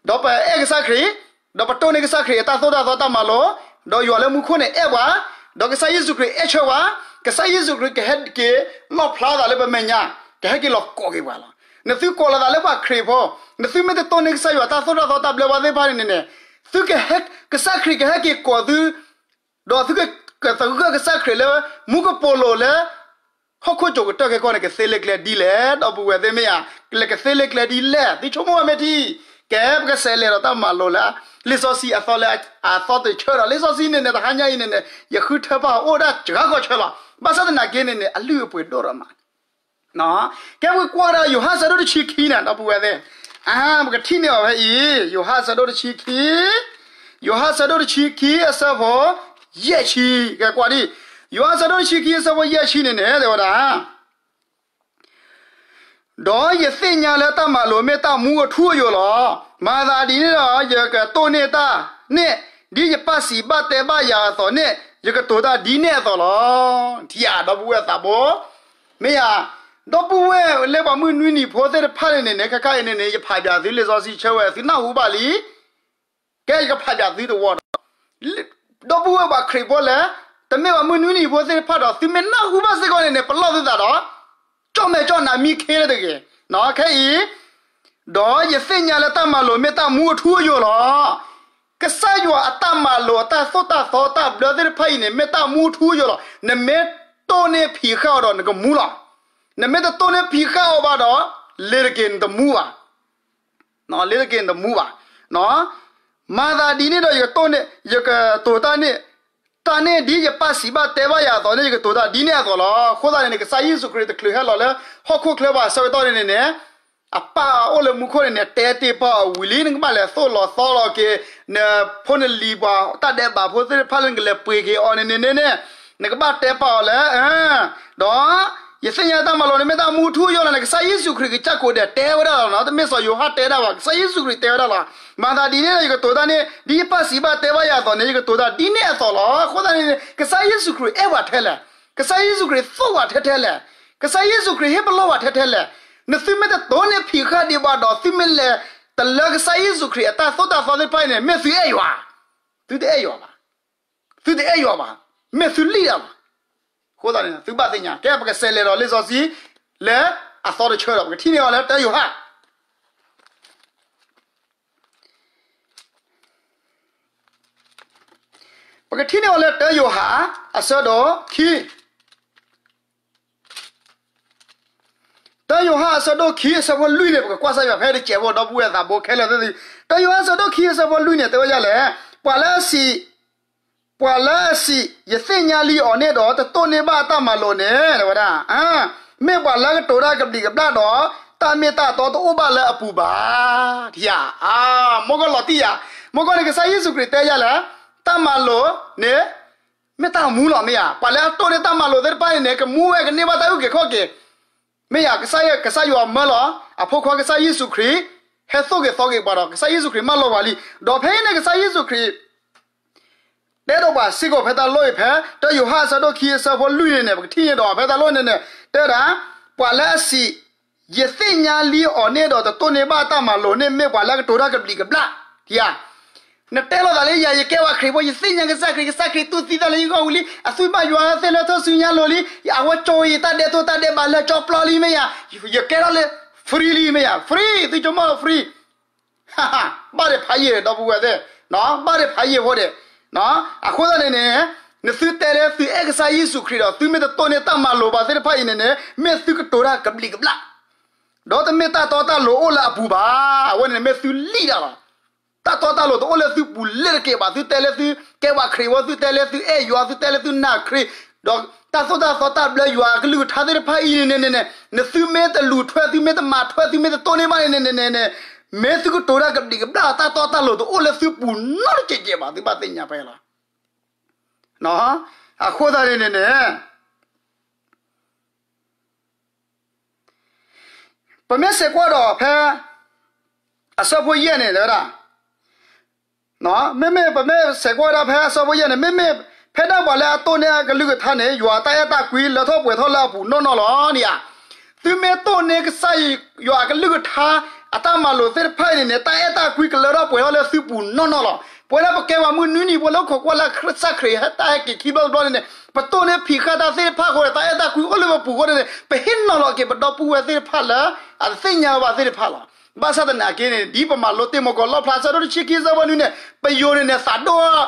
ဒီးပအဲၣ်ကစၢ်ခရံာ်, ဒီးပတိၢ်န့ၢ်ကစၢ်ခရံာ်အတၢ်သိၣ်တၢ်သီတၢ်မၤလိာ်, ဒီးယွၤလၢမူခိၣ်န့ၣ်အဲၣ်ပှၤ, ဒီးကစၢ်ယ့ၣ်ၡူးခရံာ်အဲၣ်ဆၢပှၤ, ကစၢ်ယ့ၣ်ၡူးခရံာ်ကဟဲက့ၤလီၣ်ဖျါသးလၢပမဲာ်ညါ, ကဟဲက့ၤလီၤကိးက့ၤပှၤလီၤ. နသုကိးလီၤသးလၢပှၤခရံာ်ဖိ, နသုမ့ၢ်တတိၢ်န့ၢ်ကစၢ်ယွၤတၢ်သိၣ်တၢ်သီတၢ်ဘျၢဘၣ်သ့ၣ်တဖၣ်န့ၣ်န့ၣ်, သုကဟဲ, ကစၢ်ခရံာ်ကဟဲက့ၤကိးသု ဒီးသုကသဂၢၢ်ကစၢ်ခရံာ်လၢ မူကပိာ်လိၤလၢ ဟီၣ်ခိၣ်ကၠိၤကတၢၢ်ခဲကီၢ်န့ၣ် ကသ့လၢကျဲဒ်လဲၣ်, ဒီပုၢ်ဝဲၢ်သ့ၣ်မ့ၢ်ဧါ, လဲၤကသ့လၢကျဲဒ်လဲၣ်, သုဆိကမိၣ်ဝဲမ့ၢ်ထံ, ကဲ ပကစးလဲၤဒီးတၢ်မၤလိာ်လၢ လံာ်စီဆှံအသီလၢအသီတဆၢဒီး လံာ်စီဆှံန့ၣ်န့ၣ် တဟါညါအံၤန့ၣ်န့ၣ် ယဃုထၢပာ်အိၣ်ဒၣ်စှၤကီၢ်ဆၢလီၤ. ဘၣ်ဆၣ်သနာ်က့န့ၣ်န့ၣ် အလုၢ်အပှ့ၤဒိၣ်ဒီးမး ကဲပကကွၢ်ဒီးယိၤဟၣ်ဆၢဒိၣ်တဆံခံန့ၣ် ဒီပုၢ်ဝဲၢ်သ့ၣ်, အါ ပကထံၣ်န့ၢ်အီၤဖဲအံၤ, ယိၤဟၣ်ဆၢဒိၣ်တဆံခံ, ယိၤဟၣ်ဆၢဒိၣ်တဆံခံအဆၢဖိ ယဲၢ်ဆံ, ကဲကွၢ်ဒံး, ယိၤဟၣ်ဆၢဒိၣ်တဆံခံအဆၢဖိယဲၢ်ဆံန့ၣ်န့ၣ် တဲဝဲဒၣ် ဒီးယသ့ၣ်ညါလၢတၢ်မၤလိာ်မ့ၢ်တၢ်မူအထူအယိာ်လီၤ. မၤသးဒ်န့ၣ်ဒီး ယကတိၢ်န့ၢ်တၢ်န့ၣ် ဒ်ယပၢ်စံးဘၣ်တဲဘၣ်ယၤအသိးန့ၣ် ယကတိၤတၢ်ဒ်န့ၣ်အသိးလီၤ. ထံၣ်ဧါ ဒီပုၢ်ဝဲၢ်သးဘိ, မ့ၢ်ဧါ, ဒီပုၢ်ဝဲၢ်လၢပှၤမုၢ်နွံနံၤဖိသ့ၣ်တဖၣ်န့ၣ်န့ၣ် ခဲခါအံၤန့ၣ်န့ၣ် ယဖးဘၣ်သုလံာ်စီဆှံဆၢဝဲ သုနၢ်ဟူဘၣ်လံ ကဲယကဖးဘၣ်သုတဝီဒီး ဒီပုၢ်ဝဲၢ်ပှၤခရံာ်ဖိလၢ တမ့ၢ်ပှၤမုၢ်နွံနံၤဖိသ့ၣ်တဖၣ်ဒီး သုမ့ၢ်နၢ်ဟူဘၣ်စ့ၢ်ကီးန့ၣ်န့ၣ် ပလီၢ်သုသးဒီး ကၠီၣ်မဲာ်ကၠီၣ်နၤမံခ့လၢတဂ့ၤ, ခဲအံၤ, ဒီးယသ့ၣ်ညါလၢတၢ်မၤလိာ်မ့ၢ်တၢ်မူအထူအယိာ်လီၤ. ကစၢ်ယွၤအတၢ်မၤလိာ်အတၢ်သိၣ်တၢ်သီတၢ်ဘျၢသ့ၣ်တဖၣ်အံၤန့ၣ် မ့ၢ်တၢ်မူအထူအယိာ်လီၤ. နမ့ၢ်တိၢ်န့ၢ်ဖံးဃာ်အီၤဒီးနကမူလီၤ. နမ့ၢ်တတိၢ်န့ၢ်ဖံးဃာ်အီၤဘၣ်ဒီး လ့ၤတက့ၤနတမူဘၣ် လ့ၤတက့ၤနတမူဘၣ်. မၤသးဒ်န့ၣ်ဒီး ယကတိၤတၢ်န့ၣ်, တၢ်န့ၣ်ဒ်ယပၢ်စံးဘၣ်တဲဘၣ်ယၤအသိးန့ၣ် ယကတိၤတၢ်ဒ်န့ၣ်အသိးလီၤ. အဃိသတးန့ၣ်န့ၣ် ကစၢ်ယ့ၣ်ၡူးခရံာ်တချုးဟဲလီၤလၢဟီၣ်ခိၣ်ချၢဘၣ်အဆၢကတီၢ်န့ၣ်န့ၣ်န့ၣ် အပၢ်အိၣ်လၢမူခိၣ်န့ၣ်န့ၣ် တဲတ့ၢ်ပာ်အီၤဝံၤလံ နကဘၣ်လဲၤသိၣ်လီၤသီလီၤက့ၤ နဖိနလံၤပှၤတၢ်ဒဲးဘးဖိသ့ၣ်တဖၣ်လၢနကလဲၤပှ့ၤက့ၤအီၤန့ၣ်န့ၣ်န့ၣ် နကဘၣ်တဲပာ်အီၤလၢ ဒီး ယသ့ၣ်ညါတၢ်မၤလိာ်န့ၣ်မ့ၢ်တၢ်မူအထူအယိာ်လီၤန့ၣ် ကစၢ်ယ့ၣ်ၡူးခရံာ်ကစၢ်ကိးဒဲးတဲဝဲဒၣ်လီၤနီၤ. တမ့ၢ်စီၤယိၤဟၣ်တဲဒၣ်ဘၣ်, ကစၢ်ယ့ၣ်ၡူးခရံာ်တဲဝဲဒၣ်လီၤ. မၤသးဒ်န့ၣ်ဒီး ယကတိၤတၢ်န့ၣ် ဒ်ယပၢ်စံးဘၣ်တဲဘၣ်ယၤအသိးန့ၣ် ယကတိၤတၢ်ဒ်န့ၣ်အသိးလီၤ. အဃိသတးန့ၣ် ကစၢ်ယ့ၣ်ၡူးခရံာ်အဲၣ်ပှၤထဲလဲၣ်, ကစၢ်ယ့ၣ်ၡူးခရံာ်သိၣ်ပှၤထဲထဲလဲၣ်, ကစၢ်ယ့ၣ်ၡူးခရံာ်ဟ့ၣ်ပလီၢ်ပှၤထဲထဲလဲၣ်. နသုမ့ၢ်တတိၢ်န့ၢ်ဖံးဃာ်ဒံးဘၣ်ဒီး သုမ့ၢ်လဲၤတလၢကစၢ်ယ့ၣ်ၡူးခရံာ်အတၢ်သိၣ်တၢ်သီသ့ၣ်တဖၣ်အံၤန့ၣ် မ့ၢ်သုအဲၣ်ယွၤ, သုတအဲၣ်ယွၤဘၣ်. သုတအဲၣ်ယွၤဘၣ်, မ့ၢ်သုလံၣ်ဒၣ်ဘၣ်. အဃိသတးန့ၣ် သုဘၣ်သ့ၣ်ညါ, ကဲပကစးလဲၤဒီးလံာ်စီဆှံ လၢအသီတဆၢဒီး ပကထံၣ်န့ၢ်အီၤလၢတၢယိၤဟၣ် ပကထံၣ်န့ၢ်အီၤလၢတၢယိၤဟၣ် အဆၢဒိၣ်ခံ, တၢယိၤဟၣ်အဆၢဒိၣ်ခံအဆၢဖိလွံၢ်န့ၣ် ပကကွၢ်စၢ်ယွၤဖဲတစဲးဖိ ဒီပုၢ်ဝဲၢ်သးဘိခဲလၢာ်သ့ၣ်သ့ၣ်, တၢယိၤဟၣ်အဆၢဒိၣ်ခံအဆၢဖိလွံၢ်န့ၣ် တဲဝဲဒ်လဲၣ်, ပှၤလၢအစံး ပှၤလၢအစံး ယသ့ၣ်ညါလံအီၤန့ၣ်ဒီး တတိၢ်န့ၢ်ဘၣ်အတၢ်မၤလိာ်န့ၣ် တဲဝဲဒၣ်, မ့ၢ်ပှၤလၢကတိၤတၢ်ကဘျံးကဘျၣ်ဒီး တၢ်မ့ၢ်တၢ်တီတအိၣ်ဘၣ်လၢအပူၤဘၣ်. ထံၣ်ဧါ, မိၢ်ကီၢ်လီၤတံၢ်ဧါ, မိၢ်ကီၢ်န့ၣ် ကစၢ်ယ့ၣ်ၡူးခရံာ်တဲယၤလဲၣ်, တၢ်မၤလိာ်န့ၣ် မ့ၢ်တၢ်မူလီၤ မ့ၢ်ဧါ, ပှၤလၢအတိၢ်န့ၢ်တၢ်မၤလိာ်သ့ၣ်တဖၣ်န့ၣ်န့ၣ် ကမူဝဲကန့ၢ်ဘၣ်တၢ်အုၣ်က့ၤခီၣ်က့ၤ မ့ၢ်ဧါ, ကစၢ်ယွၤမၢလီၤ အဖိခွါကစၢ်ယ့ၣ်ၡူးခရံာ် ဟဲသိၣ်က့ၤသီက့ၤပှၤဒီး ကစၢ်ယ့ၣ်ၡူးခရံာ်မၢလီၤပှၤလံ. ဒီးဖဲအံၤန့ၣ် ကစၢ်ယ့ၣ်ၡူးခရံာ် တဲဒီးပှၤစ့ၢ်ကီးဖဲတၢ်လီၢ်အံၤဖဲ တၢယိၤဟၣ်အဆၢဒိၣ်ခံအဆၢဖိလွံၢ်န့ၣ်န့ၣ် ပကထံၣ်န့ၢ်ဒီးဖဲတၢ်လီၢ်န့ၣ်န့ၣ် တဲဝဲဒၣ်, ပှၤလၢအစံး ယသ့ၣ်ညါလံအီၤန့ၣ်ဒီးတတိၢ်န့ၢ်ဘၣ်တၢ်မၤလိာ်န့ၣ် မ့ၢ်ပှၤလၢကတိၤတၢ်ကဘျံးကဘျၣ်, ထံဧါ. နတဲလိာ်သးလၢယၤ ယကဲဝဲခရံာ်ဖိ, ယသ့ၣ်ညါကစၢ်ခရံာ်, ကစၢ်ခရံာ်တူၢ်သံသးလၢယဂီၢ်ဝံၤလံ, အသွံၣ်ဘၣ်ယွၤသ့ၣ်လၢထူၣ်စုညါလိၤလံ, အဝဲကၠိယတၢ်ဒဲးတိၢ်တၢ်ဒဲးဘးလၢကၠီပျီလံမ့ၢ်ဧါ, ယကဲထီၣ်လၢ free လံမ့ၢ်ဧါ, free သုကၠိမီၢ် free ဘၣ်ဒံးဖးယံာ်ဒီပုၢ်ဝဲၢ်သ့ၣ်, ဘၣ်ဒံးဖးယံာ်ဖိဒံး, အဃိသတးန့ၣ်န့ၣ်, နသုတဲလၢသုအဲၣ်ကစၢ်ယ့ၣ်ၡူးခရံာ်ဒီး သုမ့ၢ်တတိၢ်န့ၢ်တၢ်မၤလိာ်ဘၣ်သ့ၣ်တဖၣ်အံၤန့ၣ်န့ၣ် မ့ၢ်သုကတိၤတၢ်ကဘျံးကဘျၣ်, ဒီးတမ့ၢ်တၢ်တီတၢ်လိၤအိၣ်လၢအပူၤဘၣ်, အဝဲန့ၣ်မ့ၢ်သုလံၣ်တၢ်လီၤ. တၢ်တီတၢ်လိၤတအိၣ်လၢသုပူၤလၢတက့ၢ်ဘၣ်, သုတဲလၢသုကဲဝဲခရံာ်ဖိ, သုတဲလၢသုအဲၣ်ယွၤ, သုတဲလၢသုနာ်ခရံာ်, ဒီးတၢ်သိၣ်တၢ်သီတၢ်ဘျၢယွၤအကလုၢ်ကထါသ့ၣ်တဖၣ်အံၤန့ၣ်န့ၣ်န့ၣ်, နသုမ့ၢ်တလူၤထွဲ, သုမ့ၢ်တမၤထွဲ, သုမ့ၢ်တတိၢ်န့ၢ်ဘၣ်န့ၣ်န့ၣ်န့ၣ်န့ၣ်, မ့ၢ်သုကတိၤတၢ်ကဘျံးကဘျၣ် တၢ်တီတၢ်လိၤတအိၣ်လၢသုပူၤနီတကဲးကဲးဘၣ်, သုဘၣ်သ့ၣ်ညါဖဲလီၤ. အဃိသတးန့ၣ်န့ၣ်န့ၣ် ပမ့ၢ်စဲးကွၢ်ဒီးဖဲ အဆၢဖိယဲၢ်န့ၣ်တဲဝဲဒၣ်, မ့မ့ၢ်ပမ့ၢ်စဲးကွၢ်ဝဲဒၣ်ဖဲအဆၢဖိယဲၢ်န့ၣ်, မ့မ့ၢ်ဖဲဒၣ်ပှၤလၢအတိၢ်န့ၢ်အကလုၢ်ကထါန့ၣ် ယွၤအတၢ်အဲၣ်တၢ်ကွံလၢထီၣ်ပှဲၤထီၣ်လၢအပူၤနီၢ်နီၢ်လီၤန့ၣ်ဧါ. သုမ့ၢ်တိၢ်န့ၢ်ကစၢ်ယွၤအကလုၢ်ကထါ အတၢ်မၤလိာ်သ့ၣ်တဖၣ်အံၤန့ၣ်န့ၣ် တၢ်အဲၣ်တၢ်ကွံကလၢထီၣ်ပှဲၤထီၣ်လၢသုပူၤနီၢ်နီၢ်လီၤ. ပဝဲဒၣ်ပကဲပှၤမုၢ်နွံနံၤဖိလၢအိၣ်ခိးကွၢ်လၢကစၢ်ခရံာ်တၢ်ဟဲက့ၤခံဘျီတဘျီန့ၣ်န့ၣ်, ပတိၢ်န့ၢ်ဖံးဃာ်တၢ်သ့ၣ်တဖၣ်အဃိန့ၣ် တၢ်အဲၣ်တၢ်ကွံအိၣ်လၢပပူၤအဃိန့ၣ်န့ၣ်, ပဟ့ၣ်နီၤလီၤက့ၤပဒီပုၢ်ဝဲၢ်သ့ၣ်တဖၣ်လၢ အတသ့ၣ်ညါဘၣ်သ့ၣ်တဖၣ်လီၤ. ဘၣ်ဆၣ်သနာ်က့န့ၣ် ဒ်ပမၤလိတ့ၢ်မီၢ်ကီးလီၣ်ဖျါအဆၢဒိၣ်တဆံခံအဆၢဖိနွံန့ၣ်, ပယိၤန့ၣ်န့ၣ် သးဒိၣ်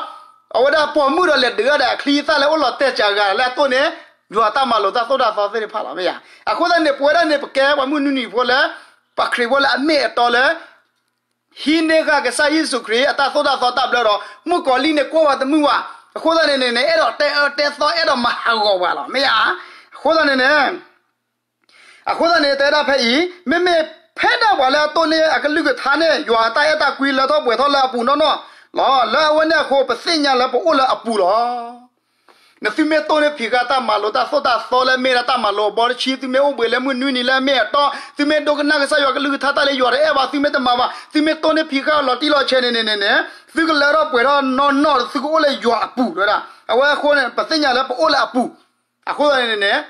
အဝဲဒၣ်ပိာ်မုၣ်ဒီးလဲၤဒုးဒၣ်ဒီးအချံအသၣ်လၢအိၣ်လီၤတဲာ်စှၤဂၤလၢအတိၢ်န့ၢ် ယွၤတၢ်မၤလိာ်တၢ်သိၣ်တၢ်သီသ့ၣ်တဖၣ်လီၤ, မ့ၢ်ဧါ. အဃိသတးန့ၣ် ပဝဲဒၣ်န့ၣ် ပကဲပှၤမုၢ်နွံနံၤဖိလၢ ပှၤခရံာ်ဖိလၢအမ့ၢ်အတီလၢ ဟံးန့ၢ်ဃာ်ကစၢ်ယ့ၣ်ၡူးခရံာ်အတၢ်သိၣ်တၢ်သီတၢ်ဘျၢဒီး မုၣ်ကီၤလံၢ်န့ၣ်ကွၢ်ဝဲတမုာ်ဘၣ်. အဃိသတးန့ၣ်န့ၣ်န့ၣ် အဲၣ်ဒိးတဲအၢတဲသီ အဲၣ်ဒိးမၤဟးဂီၤပှၤလီၤ, မ့ၢ်ဧါ. အဃိသတးန့ၣ်န့ၣ် အဃိသတးန့ၣ် တဲဒၣ်ဖဲအံၤ, မ့မ့ၢ်ဖဲဒၣ်ပှၤလၢအတိၢ်န့ၢ်အကလုၢ်ကထါန့ၣ် ယွၤအတၢ်အဲၣ်တၢ်ကွံလၢထီၣ်ပှဲၤထီၣ်လၢအပူၤနီၢ်နီၢ်လီၤ. လၢအဝဲန့ၣ်အဃိ ပသ့ၣ်ညါလၢပအိၣ်လၢအပူၤလီၤ. နသုမ့ၢ်တိၢ်န့ၢ်ဖံးဃာ်တၢ်မၤလိာ်တၢ်သိၣ်တၢ်သီလၢအမ့ၢ်ဒၣ်တၢ်မၤလိာ်အဘီတဆံ, သုမ့ၢ်အိၣ်ဘှံးလၢမုၢ်နွံနံၤလၢအမ့ၢ်အတီ, သုမ့ၢ်ဒိကနၣ်ကစၢ်ယွၤကလုၢ်ကထါတၢ်လၢယွၤတအဲၣ်ဘၣ် သုမ့ၢ်တမၤဘၣ်, သုမ့ၢ်တိၢ်န့ၢ်ဖံးဃာ်အီၤလီၤတံၢ်လီၤဆဲးန့ၣ်န့ၣ်န့ၣ်, သုကလၢထီၣ်ပှဲၤထီၣ်နီၢ်နီၢ် သုကအိၣ်လၢယွၤအပူၤ တဲဝဲဒၣ်. အဝဲအဃိန့ၣ် ပသ့ၣ်ညါလၢပအိၣ်လၢအပူၤ. အဃိသတးန့ၣ်န့ၣ်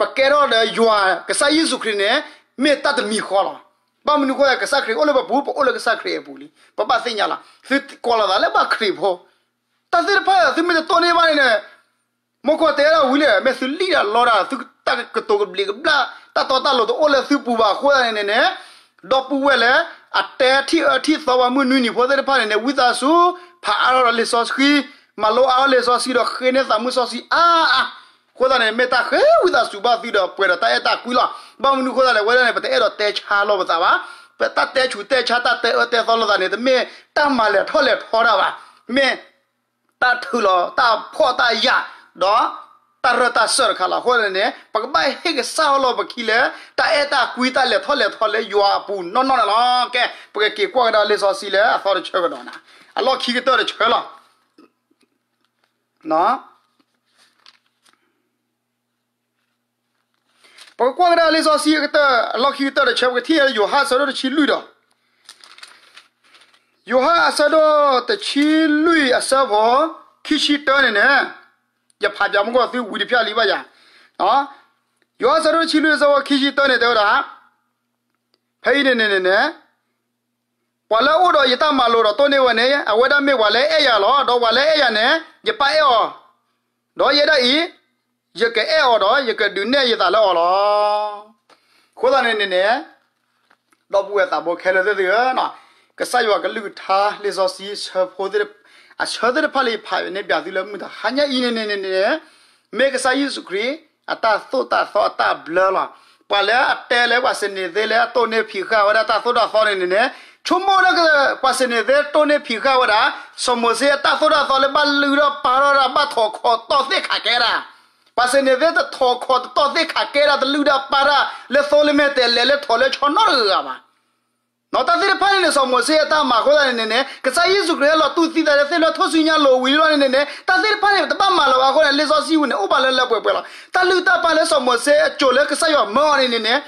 ပကဲထီၣ်ဒီးယွၤ ကစၢ်ယ့ၣ်ၡူးခရံာ်န့ၣ် မ့ၢ်တၢ်တမံၤဃီလီၤ. ဘၣ်မနုၤအဃိ ကစၢ်ခရံာ်အိၣ်လၢပပူၤ, ပအိၣ်လၢကစၢ်ခရံာ်အပူၤလံ. ပဘၣ်သ့ၣ်ညါလီၤ. သုကိးလီၤသးလၢပှၤခရံာ်ဖိ တၢ်သ့ၣ်တဖၣ် သုမ့ၢ်တတိၢ်န့ၢ်ဘၣ်န့ၣ်န့ၣ်, မူခိၣ်တဲဒၣ်ဝံၤလံ, မ့ၢ်သုလံၣ်တၢ်လီတၢ် သုတၢ်ကတိၤကဘျံးကဘျၣ် တၢ်တီတၢ်လိၤတအိၣ်လၢသုပူၤဘၣ်အဃိသတးန့ၣ်န့ၣ်န့ၣ်, ဒီပုၢ်ဝဲၢ်လၢ အတဲထံၣ်အၢထံၣ်သီပှၤမုၢ်နွံနံၤဖိသ့ၣ်တဖၣ်န့ၣ်န့ၣ် ဝံသးစူၤ ဖးအါထီၣ်ဒီးလံာ်စီဆှံ, မၤလိအါထီၣ်လံာ်စီဆှံဒီးဃ့န့ၢ်သးမုၢ်စီဆှံအါအါ အဃိသတးန့ၣ် မ့ၢ်တၢ်ဃ့ဝံသးစူၤဘၣ်သုဒီးပှဲၤဒီးတၢ်အဲၣ်တၢ်ကွံလီၤ. ဘၣ်မနုၤအဃိသတးလဲၣ် ဝဲဒၣ်န့ၣ် ပတအဲၣ်ဒိးတဲဆါလိာ်ပသးဘၣ်. ပတၢ်တဲဆူးတဲဆါ တၢ်တဲအၢတဲသီလိာ်သးန့ၣ် တမ့ၢ်တၢ်မၤလဲၤထီၣ်လဲၤထီတၢ်ဘၣ်. မ့ၢ်တၢ်ထုးလီၤ တၢ်ဖှီၣ်တၢ်ယာ် ဒီးတၢ်ရၢၢ်တၢ်စၢၢ်တခါလီၤ. အဃိသတးန့ၣ် ပကဘၣ်ဟ့ၣ်ကစၢ်အီၤလီၤပခံလၢ တၢ်အဲၣ်တၢ်ကွံ တၢ်လဲၤထီၣ်လဲၤထီလၢယွၤအပူၤနီၢ်နီၢ်န့ၣ်လီၤ. ကဲ ပကက့ၤကွၢ်ကဒါလံာ်စီဆှံလၢအသီတဆၢကဒီးနၤ, အလီၢ်ခံကတၢၢ်တဆၢလီၤ. ပကကွၢ်ကဒါလံာ်စီဆှံအကတၢၢ် အလီၢ်ခံကတၢၢ်တဆၢ ပကထံၣ်ယိၤဟၣ်အဆၢဒိၣ်တဆံလွံၢ်ဒီး, ယိၤဟၣ်အဆၢဒိၣ်တဆံလွံၢ်အဆၢဖိ ခံဆံတၢန့ၣ်န့ၣ်, ယဖးပၠးမူကီၢ်သုဝံၤတဖျၢၣ်လံဘၣ်ယၤ, ယိၤဟၣ်အဆၢဒိၣ်တဆံလွံၢ်အဆၢဖိခံဆံတၢန့ၣ် တဲဝဲဒၣ် ဖဲအံၤန့ၣ်န့ၣ်န့ၣ်န့ၣ်, ပှၤလၢအအိၣ်ဒီးယတၢ်မၤလိာ်ဒီးတိၢ်န့ၢ်ဝဲန့ၣ် အဝဲဒၣ်မ့ၢ်ပှၤလၢအအဲၣ်ယၤလီၤ. ဒီးပှၤလၢအအဲၣ်ယၤန့ၣ် ယပၢ်အဲၣ်အီၤ, ဒီးယဲဒၣ်အံၤ ယကအဲၣ်အီၤဒီး ယကဒုးနဲၣ်ယသးလၢအီၤလီၤ. အဃိသတးန့ၣ်န့ၣ်န့ၣ် ဒီပုၢ်ဝဲၢ်သးဘိခဲလၢာ်သ့ၣ်ဧၢ, ကစၢ်ယွၤကလုၢ်ကထါလံာ်စီဆှံဆၢဖိသ့ၣ်, အဆၢသ့ၣ်တဖၣ်လၢယဖးန့ၢ်ပၠးသုလၢမုၢ်တဟါညါအံၤန့ၣ်န့ၣ်န့ၣ်န့ၣ်, မ့ၢ်ကစၢ်ယ့ၣ်ၡူးခရံာ် အတၢ်သိၣ်တၢ်သီအတၢ်ဘျၢလီၤ. ပှၤလၢအတဲလၢပှၤစနေသ့ၣ်လၢအတိၢ်န့ၢ်ဖံးဃာ်ဝဲဒၣ်တၢ်သိၣ်တၢ်သီန့ၣ်န့ၣ်န့ၣ်, ဆိကမိၣ်လၢ ပှၤစနေသ့ၣ်တိၢ်န့ၢ်ဖံးဃာ်ဝဲဒၣ် စီၤမိၤၡ့အတၢ်သိၣ်တၢ်သီလၢဘၣ်လုၢ်ထီၣ်ပာ်ထီၣ်တၢ် ဘၣ်ထီၣ်ခီၣ်တီၢ်သ့ၣ်ခးကဲဒၣ် ပှၤစနေသ့ၣ်တထီၣ်ခီၣ်တတီၢ်သ့ၣ်ခးကဲဒၣ် တလုၢ်ဒၣ်ပာ်ဒၣ် လၢသိလ့ၣ်မဲာ်တဲးလဲး လၢထီၣ်လၢဆီနီတဂၤဂၤဘၣ်. တၢ်သ့ၣ်တဖၣ်န့ၣ်န့ၣ် စီၤမိၤၡ့အတၢ်မၤအဃိသတးန့ၣ်န့ၣ်န့ၣ် ကစၢ်ယ့ၣ်ၡူးခရံာ်ဟဲလီၤတူၢ်သံသးလၢသ့ၣ်လၢထူၣ်စုညါလိၤဝံၤလီၤန့ၣ်န့ၣ်န့ၣ် တၢ်သ့ၣ်တဖၣ်န့ၣ် တဘၣ်မၤလီၤဘၣ်အဃိန့ၣ် လံာ်စီဆှံပူၤန့ၣ် အိၣ်ဘၣ်လၢလၢပှဲၤပှဲၤလီၤ. တၢ်လုၢ်တၢ်ပာ်လၢစီၤမိၤၡ့အစိၤလၢကစၢ်ယွၤမၢအီၤန့ၣ်န့ၣ်န့ၣ်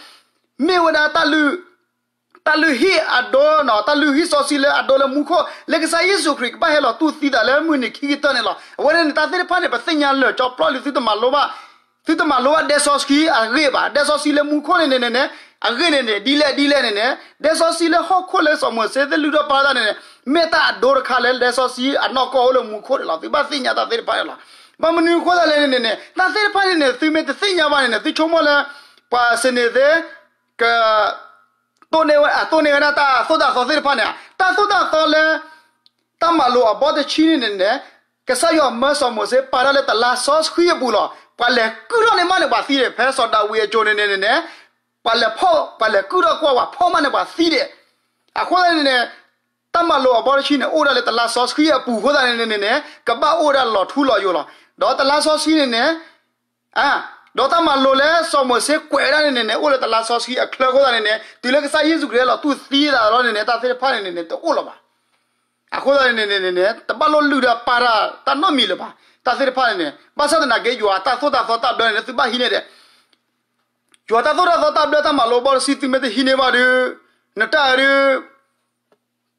မ့ၢ်ဝဲဒၣ် တၢ်လုၢ်ဟံၣ်အဒိ, တၢ်လုၢ်ဟံၣ်စီဆှံလၢအဒိလၢမူခိၣ် လၢကစၢ်ယ့ၣ်ၡူးခရံာ်ကဘၣ်ဟဲလီၤတူၢ်သံသးလၢမုၢ်နံၤခံကတၢၢ်န့ၣ်လီၤ. အဝဲန့ၣ်န့ၣ် တၢ်သ့ၣ်တဖၣ်န့ၣ် ပသ့ၣ်ညါလၢာ်ကၠီပျီလံ သုတမၤလိဘၣ်, သုတမၤလိဘၣ်ဒဲစီဆှံအဂ့ၢ်ဘၣ်. ဒဲစီဆှံလၢမူခိၣ်န့ၣ်န့ၣ်န့ၣ်န့ၣ် အဂ့ၢ်န့ၣ်န့ၣ် ဒ်လဲၣ်ဒ်လဲၣ်န့ၣ်န့ၣ် ဒဲစီဆှံလၢဟီၣ်ခိၣ်လၢစီၤမိၤၡ့သ့ၣ်လုၢ်ထီၣ်ပာ်တၢ်န့ၣ်န့ၣ် မ့ၢ်တၢ်အဒိတခါလၢဒဲစီဆှံအနီၢ်ကီၢ်အိၣ်လၢမူခိၣ်န့ၣ်လီၤ. သုဘၣ်သ့ၣ်ညါတၢ်သ့ၣ်တဖၣ်န့ၣ်လီၤ. ဘၣ်မနုၤအဃိသတးလဲၣ်န့ၣ်န့ၣ် တၢ်သ့ၣ်တဖၣ်န့ၣ်န့ၣ် သုမ့ၢ်တသ့ၣ်ညါဘၣ်န့ၣ်န့ၣ် သုဆိကမိၣ်လၢ ပှၤစနေသ့ၣ် က တိၢ်န့ၢ်ဝဲ အတိၢ်န့ၢ်ဝဲဒၣ်တၢ်သိၣ်တၢ်သီသ့ၣ်တဖၣ်န့ၣ် တၢ်သိၣ်တၢ်သီလၢ တၢ်မၤလိာ်အဘီတဆံန့ၣ်န့ၣ်န့ၣ် ကစၢ်ယွၤမၢစီၤမိၤၡ့ပာ်တၢ်လၢတလါစီဆှံအပူၤလီၤ. ပှၤလဲၤကုၢ်ထီၣ်န့ၢ်မးန့ၣ်ပှၤသံဒံး ဖဲစီၤဒၤဝံးအစိၤန့ၣ်န့ၣ်န့ၣ်န့ၣ် ပှၤလဲၤဖီၣ် ပှၤလဲၤကုၢ်ထီၣ်ကွၢ်ပှၤဖီၣ်မးန့ၣ်ပှၤသံဒံး. အဃိသတးန့ၣ်န့ၣ် တၢ်မၤလိာ်အဘီတဆံန့ၣ် အိၣ်ဒၣ်လၢတလါစီဆှံအပူၤအဃိသတးန့ၣ်န့ၣ်န့ၣ် ကဘၣ်အိၣ်ဝဲဒၣ်လီၤထူလီၤယိာ်လီၤ. ဒီးတလါစီဆှံန့ၣ်န့ၣ် ဒီးတၢ်မၤလိာ်လၢစီၤမိၤၡ့ကွဲးဝဲဒၣ်န့ၣ်န့ၣ်န့ၣ် အိၣ်လၢတလါစီဆှံအချၢအဃိသတးန့ၣ်န့ၣ် တုၤလၢကစၢ်ယ့ၣ်ၡူးခရံာ်ဟဲလီၤတူၢ်သံသးလီၤန့ၣ်န့ၣ် တၢ်သ့ၣ်တဖၣ်န့ၣ်န့ၣ်န့ၣ် တအိၣ်လၢၤဘၣ်. အဃိသတးန့ၣ်န့ၣ်န့ၣ် တဘၣ်လိၣ်လုၢ်ဒီးပာ်တၢ်တၢ်နီတမံၤလၢၤဘၣ်. တၢ်သ့ၣ်တဖၣ်န့ၣ်န့ၣ် ဘၣ်ဆၣ်သနာ်က့ ယွၤတၢ်သိၣ်တၢ်သီတၢ်ဘျၢန့ၣ် သုဘၣ်ဟံးန့ၢ်ဒံး ယွၤတၢ်သိၣ်တၢ်သီတၢ်ဘျၢတၢ်မၤလိာ်အဘီတဆံသုမ့ၢ်တဟံးန့ၢ်ဘၣ်ဒီး နတၢ်အဒုး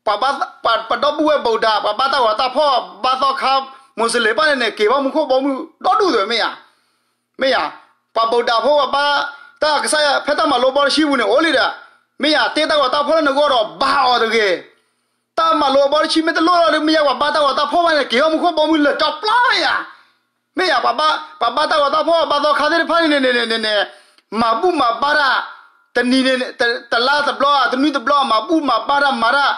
ပှၤဘၣ် ပှၤ ပှၤဒီပုၢ်ဝဲၢ်ဗုဒ္ဓ ပှၤဘါတၢ်ဂီၤတၢ်ဖီၣ် ဘါသီခါ မိၤစလ့ၣ်တဖၣ်န့ၣ်န့ၣ် က့ၤဘၣ်မူခိၣ်ဘီမုၢ်ဒီဒူၣ်သ့ၣ်မ့ၢ်ဧါ. မ့ၢ်ဧါ. ပှၤဗုဒ္ဓဖိပှၤဘါတၢ်ကစၢ်ယွၤဖဲတၢ်မၤလိာ်အဘီတဆံပူၤန့ၣ် အိၣ်လံဒီး မ့ၢ်ဧါ တ့တၢ်ဂီၤတၢ်ဖီၣ်လၢနဂီၢ်ဒီးဘါအီၤတဂ့ၤ. တၢ်မၤလိာ်အဘီတဆံမ့ၢ်တလိၣ်လီၤဒီး မ့ၢ်ဧါ ပှၤဘါတၢ်ဂီၤတၢ်ဖီၣ်ဘၣ်န့ၣ် က့ၤဘၣ်မူခိၣ်ဘီမုၢ်လၢာ်ကၠီပျီမ့ၢ်ဧါ. မ့ၢ်ဧါ ပှၤဘါ ပှၤဘါတၢ်ဂီၤတၢ်ဖီၣ် ဘါသီခါသ့ၣ်တဖၣ်န့ၣ်န့ၣ်န့ၣ်န့ၣ် မၤဘူၣ်မၤဘါတၢ် တနံၤန့ၣ် တလါတဘျီ တနွံတဘျီ မၤဘူၣ်မၤဘါတၢ်မၤတၢ်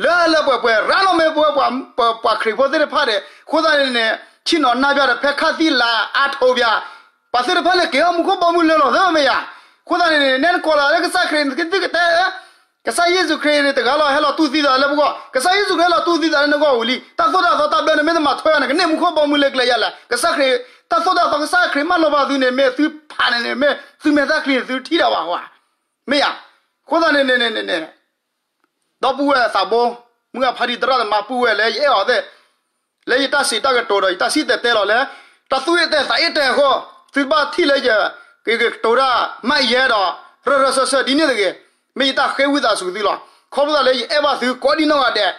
လၢလၢပှဲၤပှဲၤ ရၤလီၤမ့ၢ်ပဝဲ ပှၤခရံာ်ဖိသ့ၣ်တဖၣ်ဒီး အဃိသတးန့ၣ်န့ၣ် ဆ့ၣ်နီၤနၢ်ပၢၢ်ဒီး ဖဲခါသံလၤအါထိးပၠး ပှၤသ့ၣ်တဖၣ်န့ၣ် က့ၤဘၣ်မူခိၣ်ဘီမုၢ်လၢာ်လီၤသ့ၣ်မ့ၢ်ဧါ. အဃိသတးန့ၣ်န့ၣ် နဲနကိးလီၤလၢကစၢ်ခရံာ် နကသံၣ်ကတဲ ကစၢ်ယ့ၣ်ၡူးခရံာ်န့ၣ် တဂၤလီၤဟဲလီၤတူၢ်သံသးလၢပဂီၢ် ကစၢ်ယ့ၣ်ၡူးခရံာ်ဟဲလီၤတူၢ်သံသးလၢနဂီၢ်ဝံၤလံ တၢ်သိၣ်တၢ်သီတၢ်ဘျၢန့ၣ် မ့ၢ်တမၤထွဲဘၣ်န့ၣ် ကန့ၢ်မူခိၣ်ဘီမုၢ်လၢကျဲယၤလဲၣ်. ကစၢ်ခရံာ် တၢ်သိၣ်တၢ်သီကစၢ်ခရံာ်မၢလီၤဘၣ်သုန့ၣ် မ့ၢ်သုဖးန့ၣ်န့ၣ် မ့ၢ်သုမဲာ်သၣ်ချံန့ၣ် သုထံၣ်တၢ်ဘၣ်ဃီဧါ. မ့ၢ်ဧါ. အဃိသတးန့ၣ်န့ၣ်န့ၣ်န့ၣ် ဒီပုၢ်ဝဲၢ်သးဘိ မုၢ်အဖါတံၤသရၣ်သမါပုၢ်ဝဲၢ်လၢယအဲၣ်အီၤသ့ၣ် လၢယတၢ်စံးတၢ်ကတိၤဒီး ယတၢ်စံၣ်တဲၤတဲလီၤလၢ တၢ်သူၣ်အ့ၣ်တဲာ်သးအ့ၣ်တဲာ်အဃိ သုတဘၣ်ထံၣ်လၢယ ကကတိၤတၢ်မးယဲဒီး ရၢၢ်ရၢၢ်စၢၢ်စၢၢ်ဒ်န့ၣ်တဂ့ၤ. မ့ၢ်ယတၢ်ဃ့ဝံသးစူၤသုလီၤ. ခီဖျိသးလၢယအဲၣ်ဘၣ်သုကိးဒံနီၢ်ဂၤဒဲး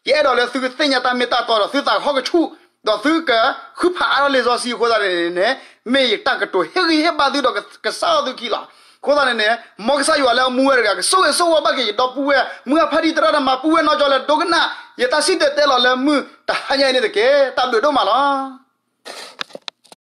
ယအဲၣ်ဒိးလၢသုကသ့ၣ်ညါတၢ်မ့ၢ်တၢ်တီဒီး သုသးကဟီၣ်ကဆူၣ် ဒီးသုကဃုဖးအါထီၣ်လံာ်စီဆှံအဃိသတးန့ၣ်န့ၣ် မ့ၢ်ယတၢ်ကတိၤဟ့ၣ်ဂံၢ်ဟ့ၣ်ဘါသုဒီးကစၢ်အီၤသုခံလီၤ. အဃိသတးန့ၣ်န့ၣ် မ်ကစၢ်ယွၤလၢအမူဝဲတဂၤ ကဆိၣ်ဂ့ၤဆိၣ်ဝါဘၣ်က့ၤယဒီပုၢ်ဝဲၢ် မုၢ်အဖါတံၤသရၣ်သမါပုၢ်ဝဲၢ်နီၢ်ကၠီလၢဒိကနၣ် ယတၢ်စံၣ်တဲၤတဲလီၤလၢမုၢ်တဟါညါအံၤန့ၣ်တက့ၢ်. တၢ်ဘျုးဒိၣ်မးလီၤ.